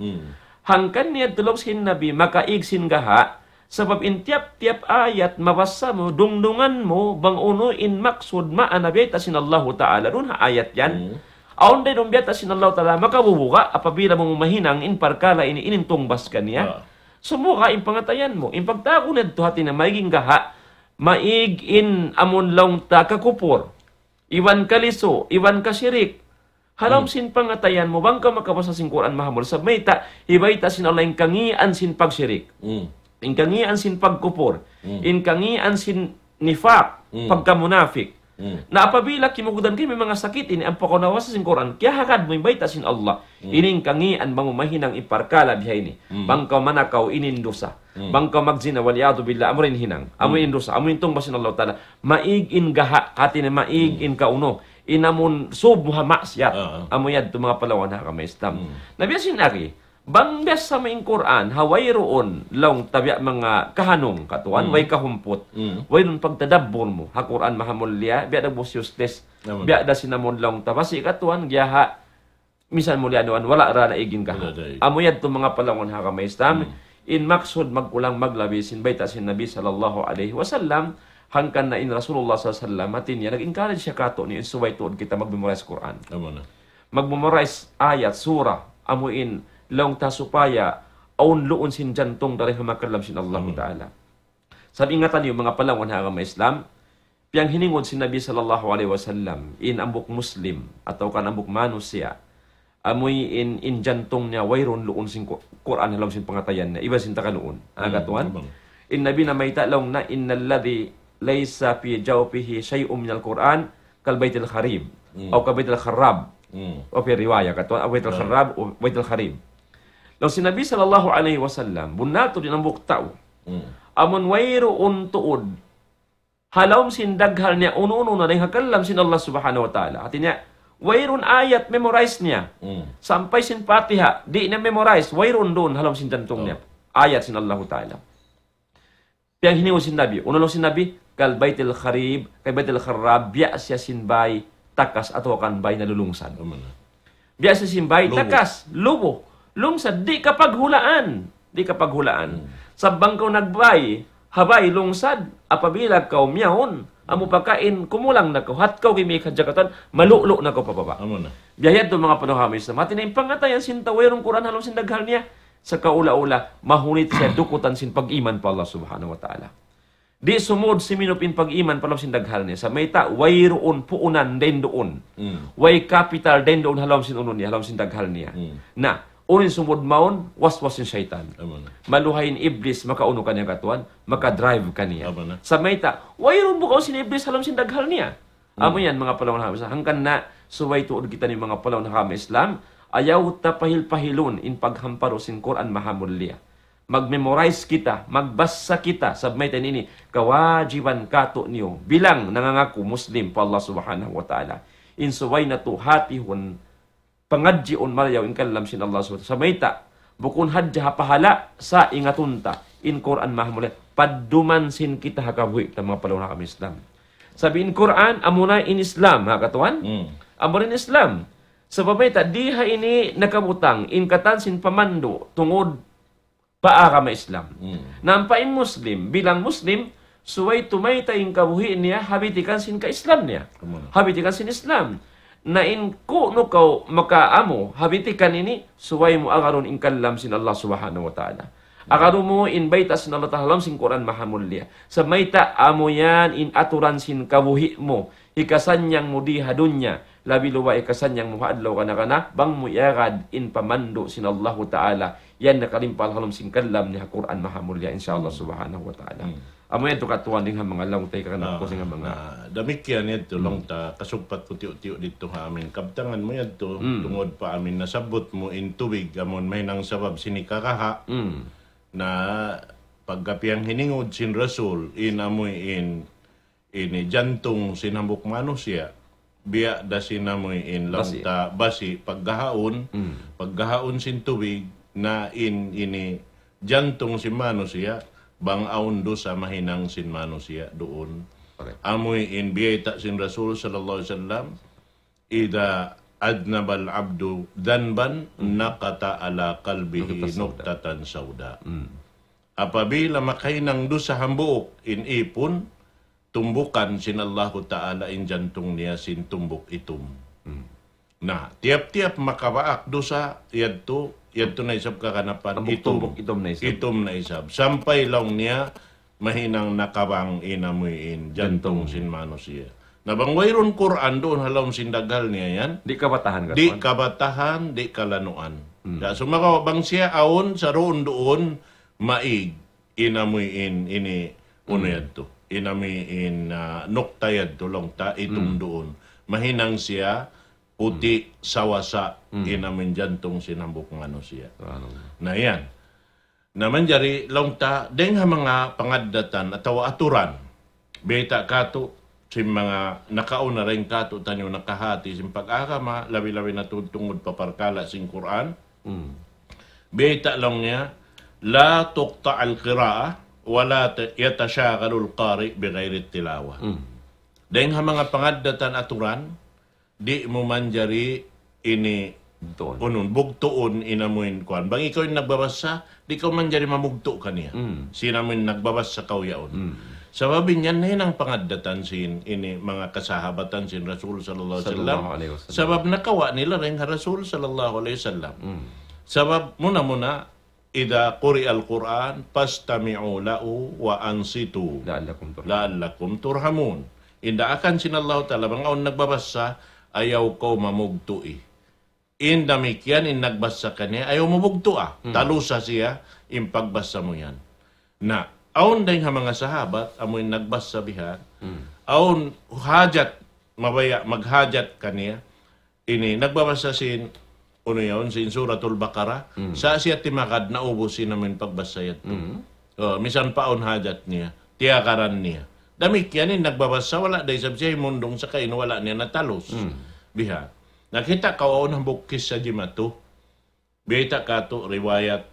Hangkan niya tulung sin Nabi, makaig sin gaha', sabab in tiyap-tiyap ayat mabasa mu, dungdungan mu, bang unu in maksud maana biyayta' sin Allahu Ta'ala duun ha ayat yan. Awn da duun biyayta' sin Allahu Ta'ala, makabubuga apabila mu mahinang in parkala' ini, in tungbas kaniya. Sumura in pangatayan mu, in pagtawagun yadtu hati niya maig in gaha', maig in amun laung ta kakupur, iban kalisu, iban kasirik. Ha lawm sin pangatayan mu, bang kaw makabasa sin Qur'an mahamulliya, sabab mayta', hibayta' sin Allah in kangīan sin pagsirik. In kangīan sin pagkupur. In kangīan sin nifaq, pagkamunafik. Na apabila kimugdan kaw in manga sakit ini, ampa kaw nabasa sin Qur'an, kiyahagad mu in bayta' sin Allah. Ini in kangīan bang mu mahinang in parkala' biya' ini. Bang kaw manakaw, ini in dusa. Bang kaw magjina, wal iyadhu billah, amu in hinang. Amu in dusa, amu in tungbas sin Allah Ta'ala. Maig in gaha', hati niya maig in kaunu. In amun sub mu ha maksiyat. Amu yadtu manga palawan ha agama Islam. Na biya' sin agi, bang biyasa mu in Qur'an, ha wayruun, laung ta biya' manga kahanung katuan, way kahumput. Wayruun pagtadabbur mu ha Qur'an mahamulliya, biya' da bus useless. Biya' da sin amun laung ta basi' katuan, giyaha', misan mu liyanuan, wala' da naig in gaha'. Amu yadtu manga palawan ha agama Islam, in maksud magkulang maglabi sin bayta' sin Nabi sallallahu alayhi wasallam, hangkan na in Rasulullah sallallahu alayhi wasallam, hati niya, nag-encourage siya katu' niya in subay tuud kita mag-memorize Qur'an. Mag-memorize ayat, sura, amu in laung ta supaya awn luun sin jantung dayn ha manga kalam sin Allahu Ta'ala. Sabab ingatan niyu manga palawan ha agama Islam, piyanghiningud sin Nabi sallallahu alayhi wasallam, in hambuuk Muslim, atawa kan hambuuk manusiya', amu in, in jantung niya wayruun luun sin Qu-, Qur'an ha lawm sin pangatayan niya, iban sin takaluun. Ha katuan? In Nabi namayta' laung niya, إن الذي ليس في جوفه شيء من القرآن كالبيت الخريب، أو كالبيت الخراب. وفي رواية, katuan, البيت الخراب, البيت الخريب. Laung sin Nabi sallallahu alayhi wasallam, bunnal tuud in hambuuk tau. Amun wayruun tuud ha lawm sin daghal niya unu-unu na dayn ha kalam sin Allah Subhanahu wa Ta'ala. Hati niya, wayruun ayat memorize niya. Sampay sin Fatiha, di' niya memorize, wayruun duun ha lawm sin jantung niya. Ayat sin Allahu Ta'ala. Piyanghiningud sin Nabi, unu laung sin Nabi, كالبيت الخريب, كالبيت الخراب, biya' siya sin bay takas atawa kan bay nalulungsad. Biya' siya sin bay takas, lubu, lungsad, di' kapaghulaan. Di' kapaghulaan. Sabab bang kaw nagbay ha bay lungsad, apabila kaw miyawn, amu pakain kumulang na kaw, hat kaw kimik ha jakatan, malu'lu' na kaw pa baba'. Biya' yadtu manga panaw ha Islam. Hati niya in pangatayan sin tau wayruun Qur'an ha lawm sin daghal niya, sakaula-ula, mahunit siya dukutan sin pag-iman pa Allah Subhanahu wa Ta'ala. Di' sumud siminup in pag-iman pa lawm sin daghal niya. Sa' mayta', wayruun puunan dayn duun. Way kapital dayn duun ha lawm sin unu niya, ha lawm sin daghal niya. Na, unu in sumud mawn, waswas sin saytan. Maluhay in Iblis, makaunu kaniya katuan, maka-drive kaniya. Sa' mayta', wayruun bugaw sin Iblis ha lawm sin daghal niya. Amu yan, manga palawan ha Islam. Hangkan na, subay tuud kita ini manga palawan ha Islam. Ayaw ta pahil-pahilun in paghamparu sin Qur'an mahamulliya. Mag-memorize kita, magbasa kita, sabab mayta' ini, kawajiban katu' niyu, bilang nangangaku Muslim pa Allah Subhanahu wa Ta'ala. In subay natu' hatihun, pangadjiun marayaw in kalam sin Allah Subhanahu wa Ta'ala. Sa' mayta', bukun hadja ha pahala', sa' ingatun ta, in Qur'an mahamulliya, padduman sin kita ha kabuhi' ta manga palawan ha Islam. Sabab in Qur'an, amuna in Islam, ha katuan? Amuna in Islam. Sabab mayta', di ha ini nakabutang, in katan sin pamandu', tungud pa agama Islam. Na ampa in Muslim, bilang Muslim, subay tumayta' in kabuhi' niya, ha bitikan sin ka-Islam niya. Ha bitikan sin Islam. Na in kunu' kaw makaamu, ha bitikan ini, subay mu agarun in kalam sin Allah Subhanahu wa Ta'ala. Agarun mu in bayta' sin Allah Ta'ala ha lawm sin Qur'an mahamulliya. Sa' mayta' amu yan in aturan sin kabuhi' mu. Hikasannyang mu di ha dunya, labi luba' hikasannyang mu ha adlaw kana-kana, bang mu iyagad in pamandu' sin Allahu Ta'ala, yan nakalimpal ha lawm sin kalam niya ha Qur'an mahamulliya, insya Allah Subhanahu wa Ta'ala. Amu yan tu katuan dayn ha manga laung ta hikakanap ku sin manga. Damikkiyan yadtu laung ta, kasugpat ku tiyu'-tiyu' didtu ha amin. Kabtangan mu yadtu, tungud pa amin nasabbut mu in tubig, amun mahinang sabab sin hikaraha. Na pagka piyanghiningud sin Rasul, in amuin ini jantung sin hambuuk manusiya'. biya' da sin amuin laung ta basi paggahaun, paggahaun sin tubig na in ini jantung sin manusiya', bang awn dusa mahinang sin manusiya' duun. Amuin biyayta' sin Rasul sallallahu alayhi wasallam, إذا أذنب العبد ذنبا نكت على قلبه نكتة سوداء. Apabila makahinang dusa hambuuk in ipun, tumbukan sin Allahu Ta'ala in jantung niya sin tumbuk itum. Na, tiyap-tiyap makabaak dusa, yadtu, yadtu na isab kaganapan itum. Tumbuk itum na isab. Itum na isab. Sampay laung niya, mahinang nakabang in amuin jantung sin manusiya'. Na bang wayruun Qur'an duun ha lawm sin daghal niya yan, di' kabatahan, di' kabatahan, di' kalanuan. Sumagawa' bang siya awn saruun-duun, maig in amuin ini unu yadtu. In amuin, ah, nukta yadtu laung ta itum duun. Mahinang siya puti' sawasa in amuin jantung sin hambuuk manusiya'. Na yan. Na manjari laung ta, dayng ha manga pangaddatan atawa aturan. Bayta' katu', sin manga nakauna dayng katu', taniyu nakahati sin pag-agama, labi-labi na tungud pa parkala' sin Qur'an. Bayta' laung niya, لا تقطع القراءة ولا يتشاغل القارئ بغير التلاوة. Dayng ha manga pangaddatan aturan, di' mu manjari ini bugtuun in amuin kuan. Bang ikaw in nagbabasa, di' kaw manjari mamugtu' kaniya. Sin amuin nagbabasa kaw yaun. Sabab in yan nahinang pangaddatan sin ini manga kasahabatan sin Rasul sallallahu alayhi wasallam. Sabab nakawa' nila dayng ha Rasul sallallahu alayhi wasallam. Sabab muna-muna, إذا قرئ القرآن فاستمعوا له وأنصتوا لعلكم ترحمون. لعلكم ترحمون. In daakan sin Allahu Ta'ala, bang awn nagbabasa, ayaw kaw mamugtu'i. In damikkiyan, in nagbasa kaniya, ayaw mu bugtu'a. Talusa siya, in pagbasa mu yan. Na, awn dayng ha manga sahabat, amu in nagbasa bihan, awn hajat, mabaya' maghajat kaniya, ini, nagbabasa sin, unu yaun, sin Suratul Baqarah, sa' siya timagad naubus sin amuin pagbasa yadtu. O, misan pa awn hajat niya, tiyagaran niya. Damikkiyan in nagbabasa, wala' da isab siya himundung sa' kain wala' niya natalus. Biha. Nakita' kaw awn hambuuk kissa jimatu. Bayta' katu' riwayat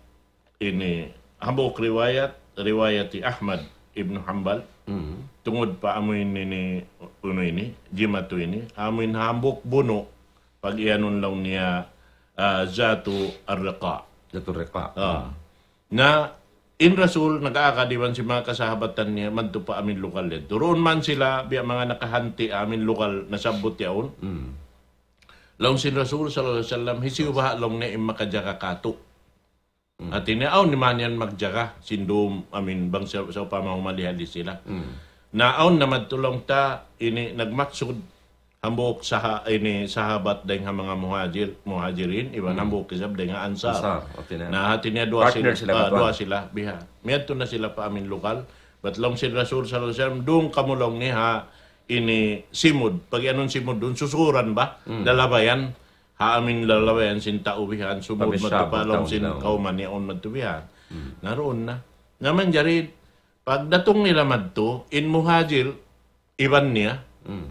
ini, hambuuk riwayat, riwayat hi Ahmad ibn Hanbal. Tungud pa amuin ini, unu ini, jimatu ini, amuin hambuuk bunu', pag-iyanun laung niya, ah, Zatu Ar-Riqa'. Zatur Riqa'. Ah. Na, in Rasul, nag-aagad iban sin manga kasahabatan niya, madtu pa amuin lugal yadtu. Duun man sila, biya' manga nakahanti' amuin lugal nasabbut yaun. Laung sin Rasul sallallahu alayhi wasallam, hisiyu baha' laung niya in makajaga katu'. Hati niya, awn ni man yan magjaga, sin dum, amuin, bang sa, sawpama humali-hali sila. Na awn na madtu laung ta, ini nagmaksud, hambuuk saha-, ini sahabat dayng ha manga muhajir, muhajirin, iban hambuuk isab dayng ha ansar. Ansar, hati niya. Na hati niya duwa sila, partner sila, ah, katuan, duwa sila, biha. Miyadtu na sila pa amuin lugal. Bat laung sin Rasul sallallahu alayhi wasallam, duun kamu laung niya ha, ini simud. Pag-iyanun simud duun, susuran ba? Lalabayan. Ha amuin lalabayan sin tau bihan, sumud madtu pa laung sin kawman niya, awn madtu bihan. Na duun na. Na manjari, pagdatung nila madtu, in muhajir, iban niya,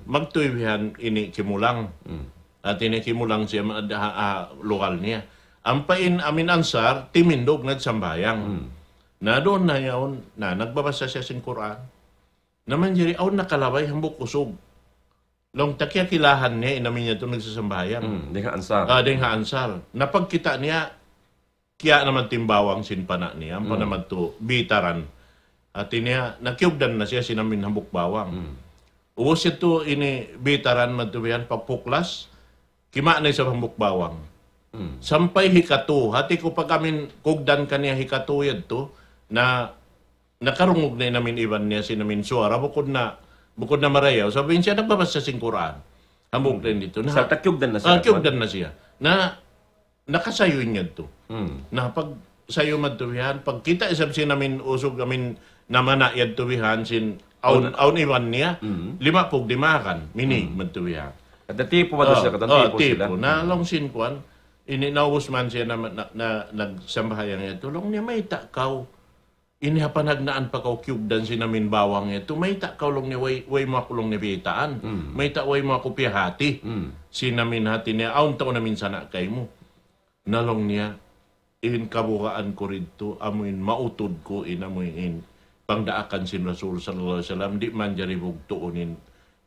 magtuy bihan ini kimulang. Hati niya kimulang siya ma-, ha, ha, lugal niya. Ampa in amuin ansar, timindug nagsambahayang. Na duun na yaun, na nagbabasa siya sin Qur'an. Na manjari awn nakalabay hambuuk usug. Laung ta kiyakilahan niya, in amuin yadtu nagsasambahayang. Hmm, dayng ha ansar. Ah, dayng ha ansar. Na pagkita' niya, kiya' na madtu in bawang sin pana' niya, ampa na madtu bitaran. Hati niya, nakiyugdan na siya sin amuin hambuuk bawang. Ubus yadtu ini bitaran madtu bihan, pagpuklas, kima' na isab hambuuk bawang. Sampay hikatu, hati ku pag amuin kugdan kaniya hikatu yadtu, na nakarungug na in amuin iban niya sin amuin suwara, bukun na, bukun na marayaw. Sabab in siya nagbabasa sin Qur'an. Hambuuk na in ditu. Na, sa' kiyugdan na siya, ah, kiyugdan na siya. Na, nakasayu in yadtu. Na, pagsayu madtu bihan, pagkita' isab sin amuin usug, amuin namana' yadtu bihan, sin awn, awn iban niya, limapug dimakan, minig madtu bihan. At tipu madtu sila, katan, ah, tipu sila. Na, laung sin kuwan, ini naubus man siya na, na, na, nagsambahayang yadtu. Laung niya, mayta' kaw Ini ha panagnaan pa kaw kiyugdan sin amin bawang yadtu. Mayta' kaw laung niya, way, way mu aku laung niya biyaytaan. Mayta' way mu aku piyahati. Sin amin hati niya, awn tau na minsan na kaymu. Na laung niya, in kabugaan ku didtu, amu in mautud ku, in amu in pangdaakan sin Rasul sallallahu alayhi wasallam, di' manjari bugtuun in,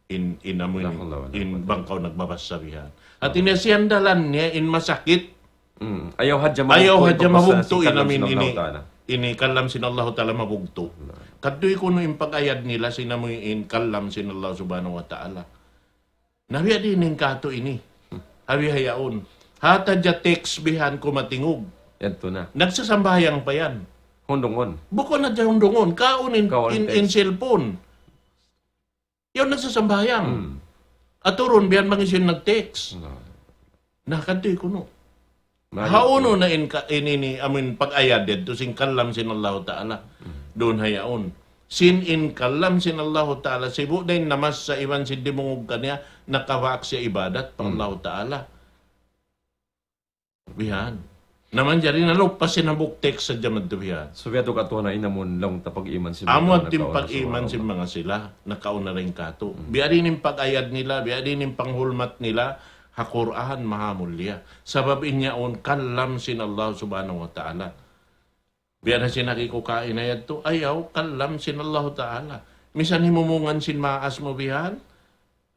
in, in amu in, La hawla wala in quwwata bang kaw nagbabasa bihan. Hati niya, siyandalan niya, in masakit, Mm. Ayaw hadja ayaw mabugtu in hadja pagpapasa mabugtu sin in kalam amin sin Allahu ini, Ta'ala. Ini kalam sin Allahu Ta'ala mabugtu. Naam. Kadtu kunu' in pag-ayad nila sin amu in kalam sin Allah Subhanahu wa Ta'ala. Na biya' diin in katu' ini. Ha bihaun. Hata ja text bihan kumatingug. Yadtu na. Nagsasambahayang pa yan. Hundungun. Bukun na ja hundungun. Kaun in, kaun in, in text. Cellphone. Yaun nagsasambahayang. Hmm. Aturun bihan bang hisiyu in nag-text. Hmm. Na, kadtu kunu'. Mali. Hawnu na in ka-, in ini, amin pag-ayad yadtu sin kalam sin Allahu Ta'ala. Hmm. Duun ha yaun. Sin in kalam sin Allahu Ta'ala, sibu' da in namassa iban sin dimungug kaniya, nakabak siya ibadat pa Hmm. Allahu Ta'ala. Bihan. Na manjari na lupa sin hambuuk text sadja madtu bihan. So, biya' tu katu' na in amun laung ta pag-iman sin amu manga at in nakauna pag-iman sin manga sila, nakauna dayn katu'. Hmm. Biya' diin in pag-ayad nila, biya' diin in panghulmat nila, ha Qur'an maha mulia. Sabab in yaun kalam sin Allah Subhanahu wa Ta'ala. Biya' na sin agi ku kaina yadtu, ayaw, kalam sin Allahu Ta'ala. Misan himumungan sin maas mu bihan,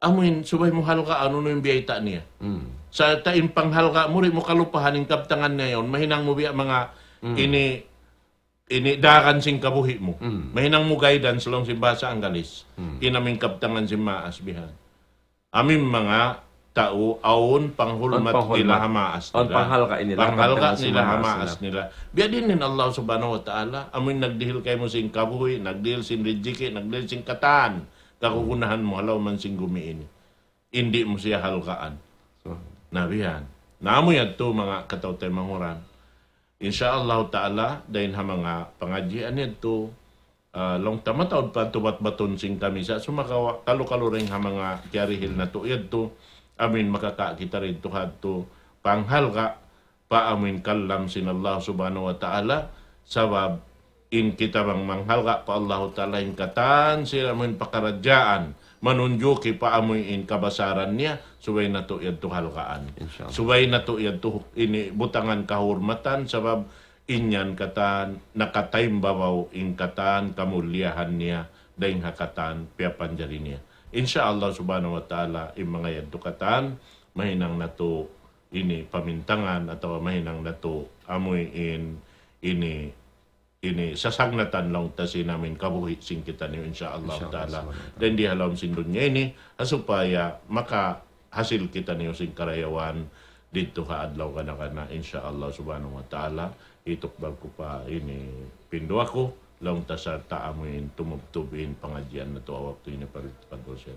amuin subay mu halgaan unu in biyayta' niya. Hmm. Sarta' in panghalga' mu, di' mu kalupahan in kabtangan niya yaun. Mahinang mu biya' manga Hmm. ini, ini daran sin kabuhi' mu. Hmm. Mahinang mu guidance laung sin bahasa Anggalis. Hmm. In amuin kabtangan sin maas bihan. Amuin manga tau, awn panghulmat nila ha maas nila. Awn panghulmat. Awn panghalga' nila, panghalga' nila ha maas nila. Biya' diin in Allah Subhanahu wa Ta'ala, amuin nagdihil kaymu sin kabuhi', nagdihil sin rijiki', nagdihil sin katan kagunahan mu ha lawm sin gumi ini. Di' mu siya halgaan. So. Na bihan. Na amu yadtu manga kataw-taymanghuran. Insya Allah Ta'ala, dayn ha manga pangadjian yadtu, ah, laung ta mataud pa tubat batun sin kami sa sumagawa' kalu-kalu dayn ha manga kiyarihil natu' yadtu, amuin makaka kita didtu hadtu, panghalga' pa amuin kalam sin Allah Subhanahu wa Ta'ala, sabab in kita bang manghalga' pa Allahu Ta'ala in katan sin amuin pakaradjaan, manunjuki pa amuin kabasaran niya, subay natu' yadtu halgaan. Insya Allah. Subay natu' yadtu ini butangan kahurmatan, sabab in yan katan nakataymbabaw in katan kamuliyahan niya, dayn ha katan piyapanjari niya. Insya Allah Subhanahu wa Ta'ala, in manga yadtu katan, mahinang natu' ini pamintangan atawa mahinang natu' amuin ini, ini sasagnatan laung ta sin amuin kabuhi' sin kitaniyu, insya Allah Ta'ala. Insya Allah Subhanahu wa Ta'ala. Dayn di ha lawm sin dunya ini, ha supaya makahasil kitaniyu sin karayawan didtu ha adlaw kana-kana, insya Allah Subhanahu wa Ta'ala. Itukbal ku pa ini pindu aku, laung ta sarta' amuin tumubtub in pangadjian natu' ha waktu ini pa didtu pa duun siya.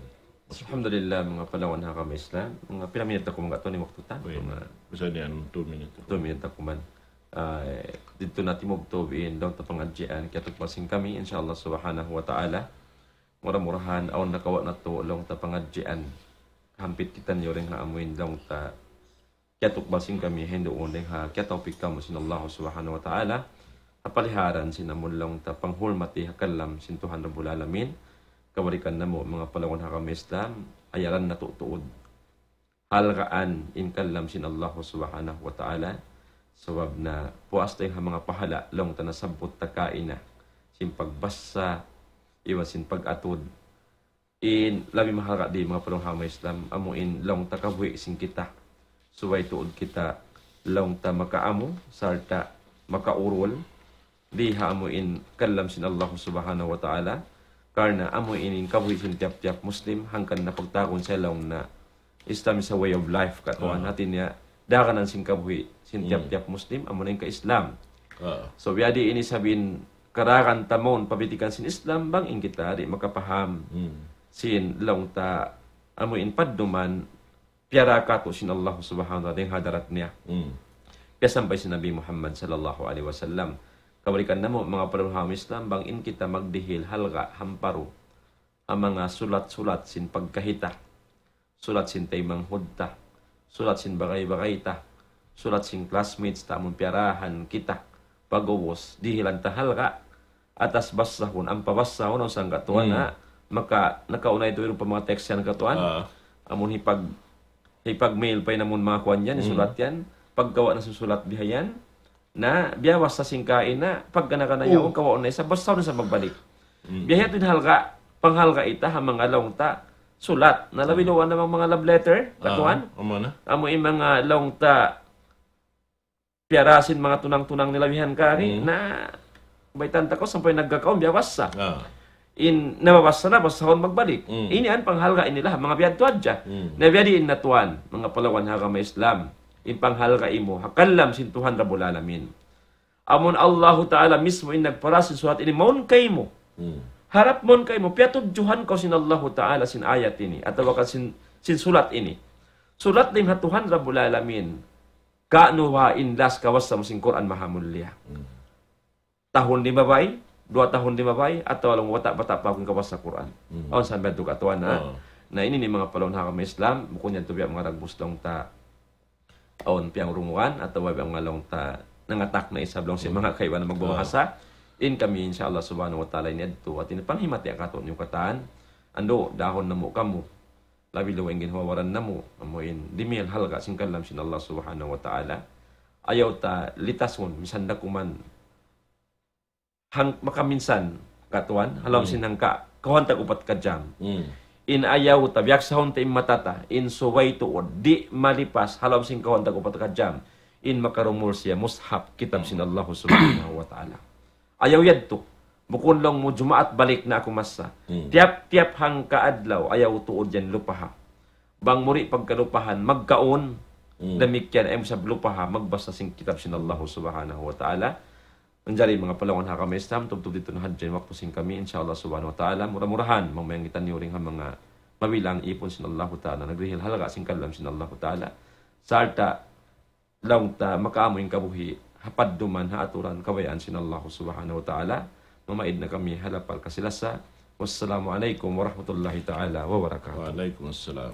Alhamdulillah, manga palawan ha agama Islam. Manga pila minit aku manga tuni waktu ta? Uy, manga bisa niyan two minutes. Two minutes aku man. Ah, didtu na timubtub in laung ta pangadjian, kiyatukbal sin kami, insya Allah Subhanahu wa Ta'ala. Mura-murahan, awn nakawa' natu' laung ta pangadjian. Hampit kitaniyu dayn ha amuin laung ta kiyatukbal sin kami hinduun dayn ha kiyatawpik kamu sin Allah Subhanahu wa Ta'ala. Ha paliharan sin amun laung ta panghulmati ha kalam sin Tuhan Rabbul Alamin. Kabalikan namu' manga palawan ha agama Islam, ayaran natu' tuud halgaan in kalam sin Allah Subhanahu wa Ta'ala. Sabab na puas dayn ha manga pahala' laung ta nasabbut ta kaina. Sin pagbasa, iban sin pag-atud. In labi mahalga' di manga palawan ha agama Islam, amuin laung ta kabuhi' sin kita. Subay tuud kita laung ta makaamu, sarta' makaurul, di ha amuin kalam sin Allah Subhanahu wa Ta'ala, karna' amuin in kabuhi' sin tiyap-tiyap Muslim, hangkan na pagtawagun siya laung na Islam is a way of life, katuan. Ah. Hati niya, daganan sin kabuhi' sin Hmm. tiyap-tiyap Muslim, amuna in ka-Islam. Ah. So, biya' diin isab in karagan ta mawn pabitikan sin Islam, bang in kita di' makapaham Hmm. sin laung ta amuin padduman, piyara katu' sin Allah Subhanahu wa Ta'ala dayn ha hadarat niya. Hmm. Piyasampay sin Nabi Muhammad sallallahu alayhi wasallam. Kabalikan namu', manga palawan ha agama Islam, bang in kita magdihil halga' hamparu ha manga sulat-sulat sin pagkahi ta, sulat sin taymanghud ta, sulat sin bagay-bagay ta, sulat sin classmates ta, amun piyarahan kita, pag'ubus, dihilan ta halga', atas basahun, ampa basahun, awn sangka tuan, hmm, na, maka, nakauna itu iru pa mga text yan katuan. Ah. Amun hipag, hipag-mail pa in amun mga kuan yan, hmm, sulat yan. Pagkawa' na susulat bihayan, na, biya' basa singkain na, pagkana-kana yaun, kawaun na isab, basahun na isab magbalik. Hmm. Biya' hiyatu in halga', panghalga' ita, ha manga laung ta, sulat. Na labi, hmm, luwa na manga love letter, ah, katuan. Amu na. Amu in manga laung ta, piyara sin manga tunang-tunang nila bihan kari, hmm, na baytan ta kaw sampay nagkakaun, biya' basa. Ah. In nababasa na, basahun magbalik. Hmm. Ini in panghalga' ini lah, manga biya' tu hadja. Hmm. Na biya' diin na tuan, manga palawan ha agama Islam. In panghalga' imu, ha kalam sin Tuhan Rabbul Alamin. Amun Allahu Ta'ala mismu in nagpara sin sulat ini mawn kaymu. Hmm. Harap mawn kaymu, piyatudjuhan kaw sin Allahu Ta'ala sin ayat ini, atawa ka sin, sin sulat ini. Sulat dayn ha Tuhan Rabbul Alamin. Kaunu wa in las kawasa mu sin Qur'an maha mulia. Hmm. Tahun limabay, duwa tahun limabay, atawa laung bata'-bata' pa aku in kabasa Qur'an. Hmm. Awn sambil duka tuan, ha? Oo. Na ini in manga palawan ha agama Islam, bukun yan tu biya' manga dagbus laung ta. Awn piyangurungugan, atawa biya' manga laung ta, nangatak na isab laung sin, hmm, manga kaibanan magbabahasa. Oo. In kami, insya Allah subhanahu wa ta'ala, ini adtu, at ini panghimati akatun niyu katan, andu', dahun namu' kamu. Labi luwa in ginhawa-baran namu', amu in dimihil halga' sin kalam sin Allah Subhanahu wa Ta'ala. Ayaw ta litasun, misan da kuman hang-, makaminsan, katuan, ha lawm, hmm, sin hangka, kawhaan tag upat ka jam. Hmm. In ayaw ta, biyaksahun ta in mata ta, in subay tuud, di' malipas, ha lawm sin kawhaan tag upat ka jam. In makarumul siya, mushaf, kitab sin, hmm, Allah Subhanahu wa Ta'ala. Ayaw yadtu. Bukun laung mu Jumaat balik na aku masa. Hmm. Tiyap-tiyap hangka adlaw, ayaw tuud yan lupaha. Bang mu di' pagkalupahan, magkaun, hmm, damikkiyan, ayaw mu isab lupaha, magbasa sin kitab sin Allah Subhanahu wa Ta'ala. Manjari manga palawan ha agama Islam, tubtub ditu na hadja in waktu sin kami, insya Allah Subhanahu wa Ta'ala. Mura-murahan, mamayangitan niyu ring ha manga mabilang ipun sin Allah Ta'ala, nagdihil halga' sin kalam sin Allah Ta'ala. Sarta', laung ta makaamu in kabuhi' ha padduman ha aturan kabayaan sin Allah Subhanahu wa Ta'ala. Mamaid na kami ha lapal kasi-lasa. Wassalamu alaykum warahmatullahi ta'ala wabarakatuh. Wa alaykum assalam.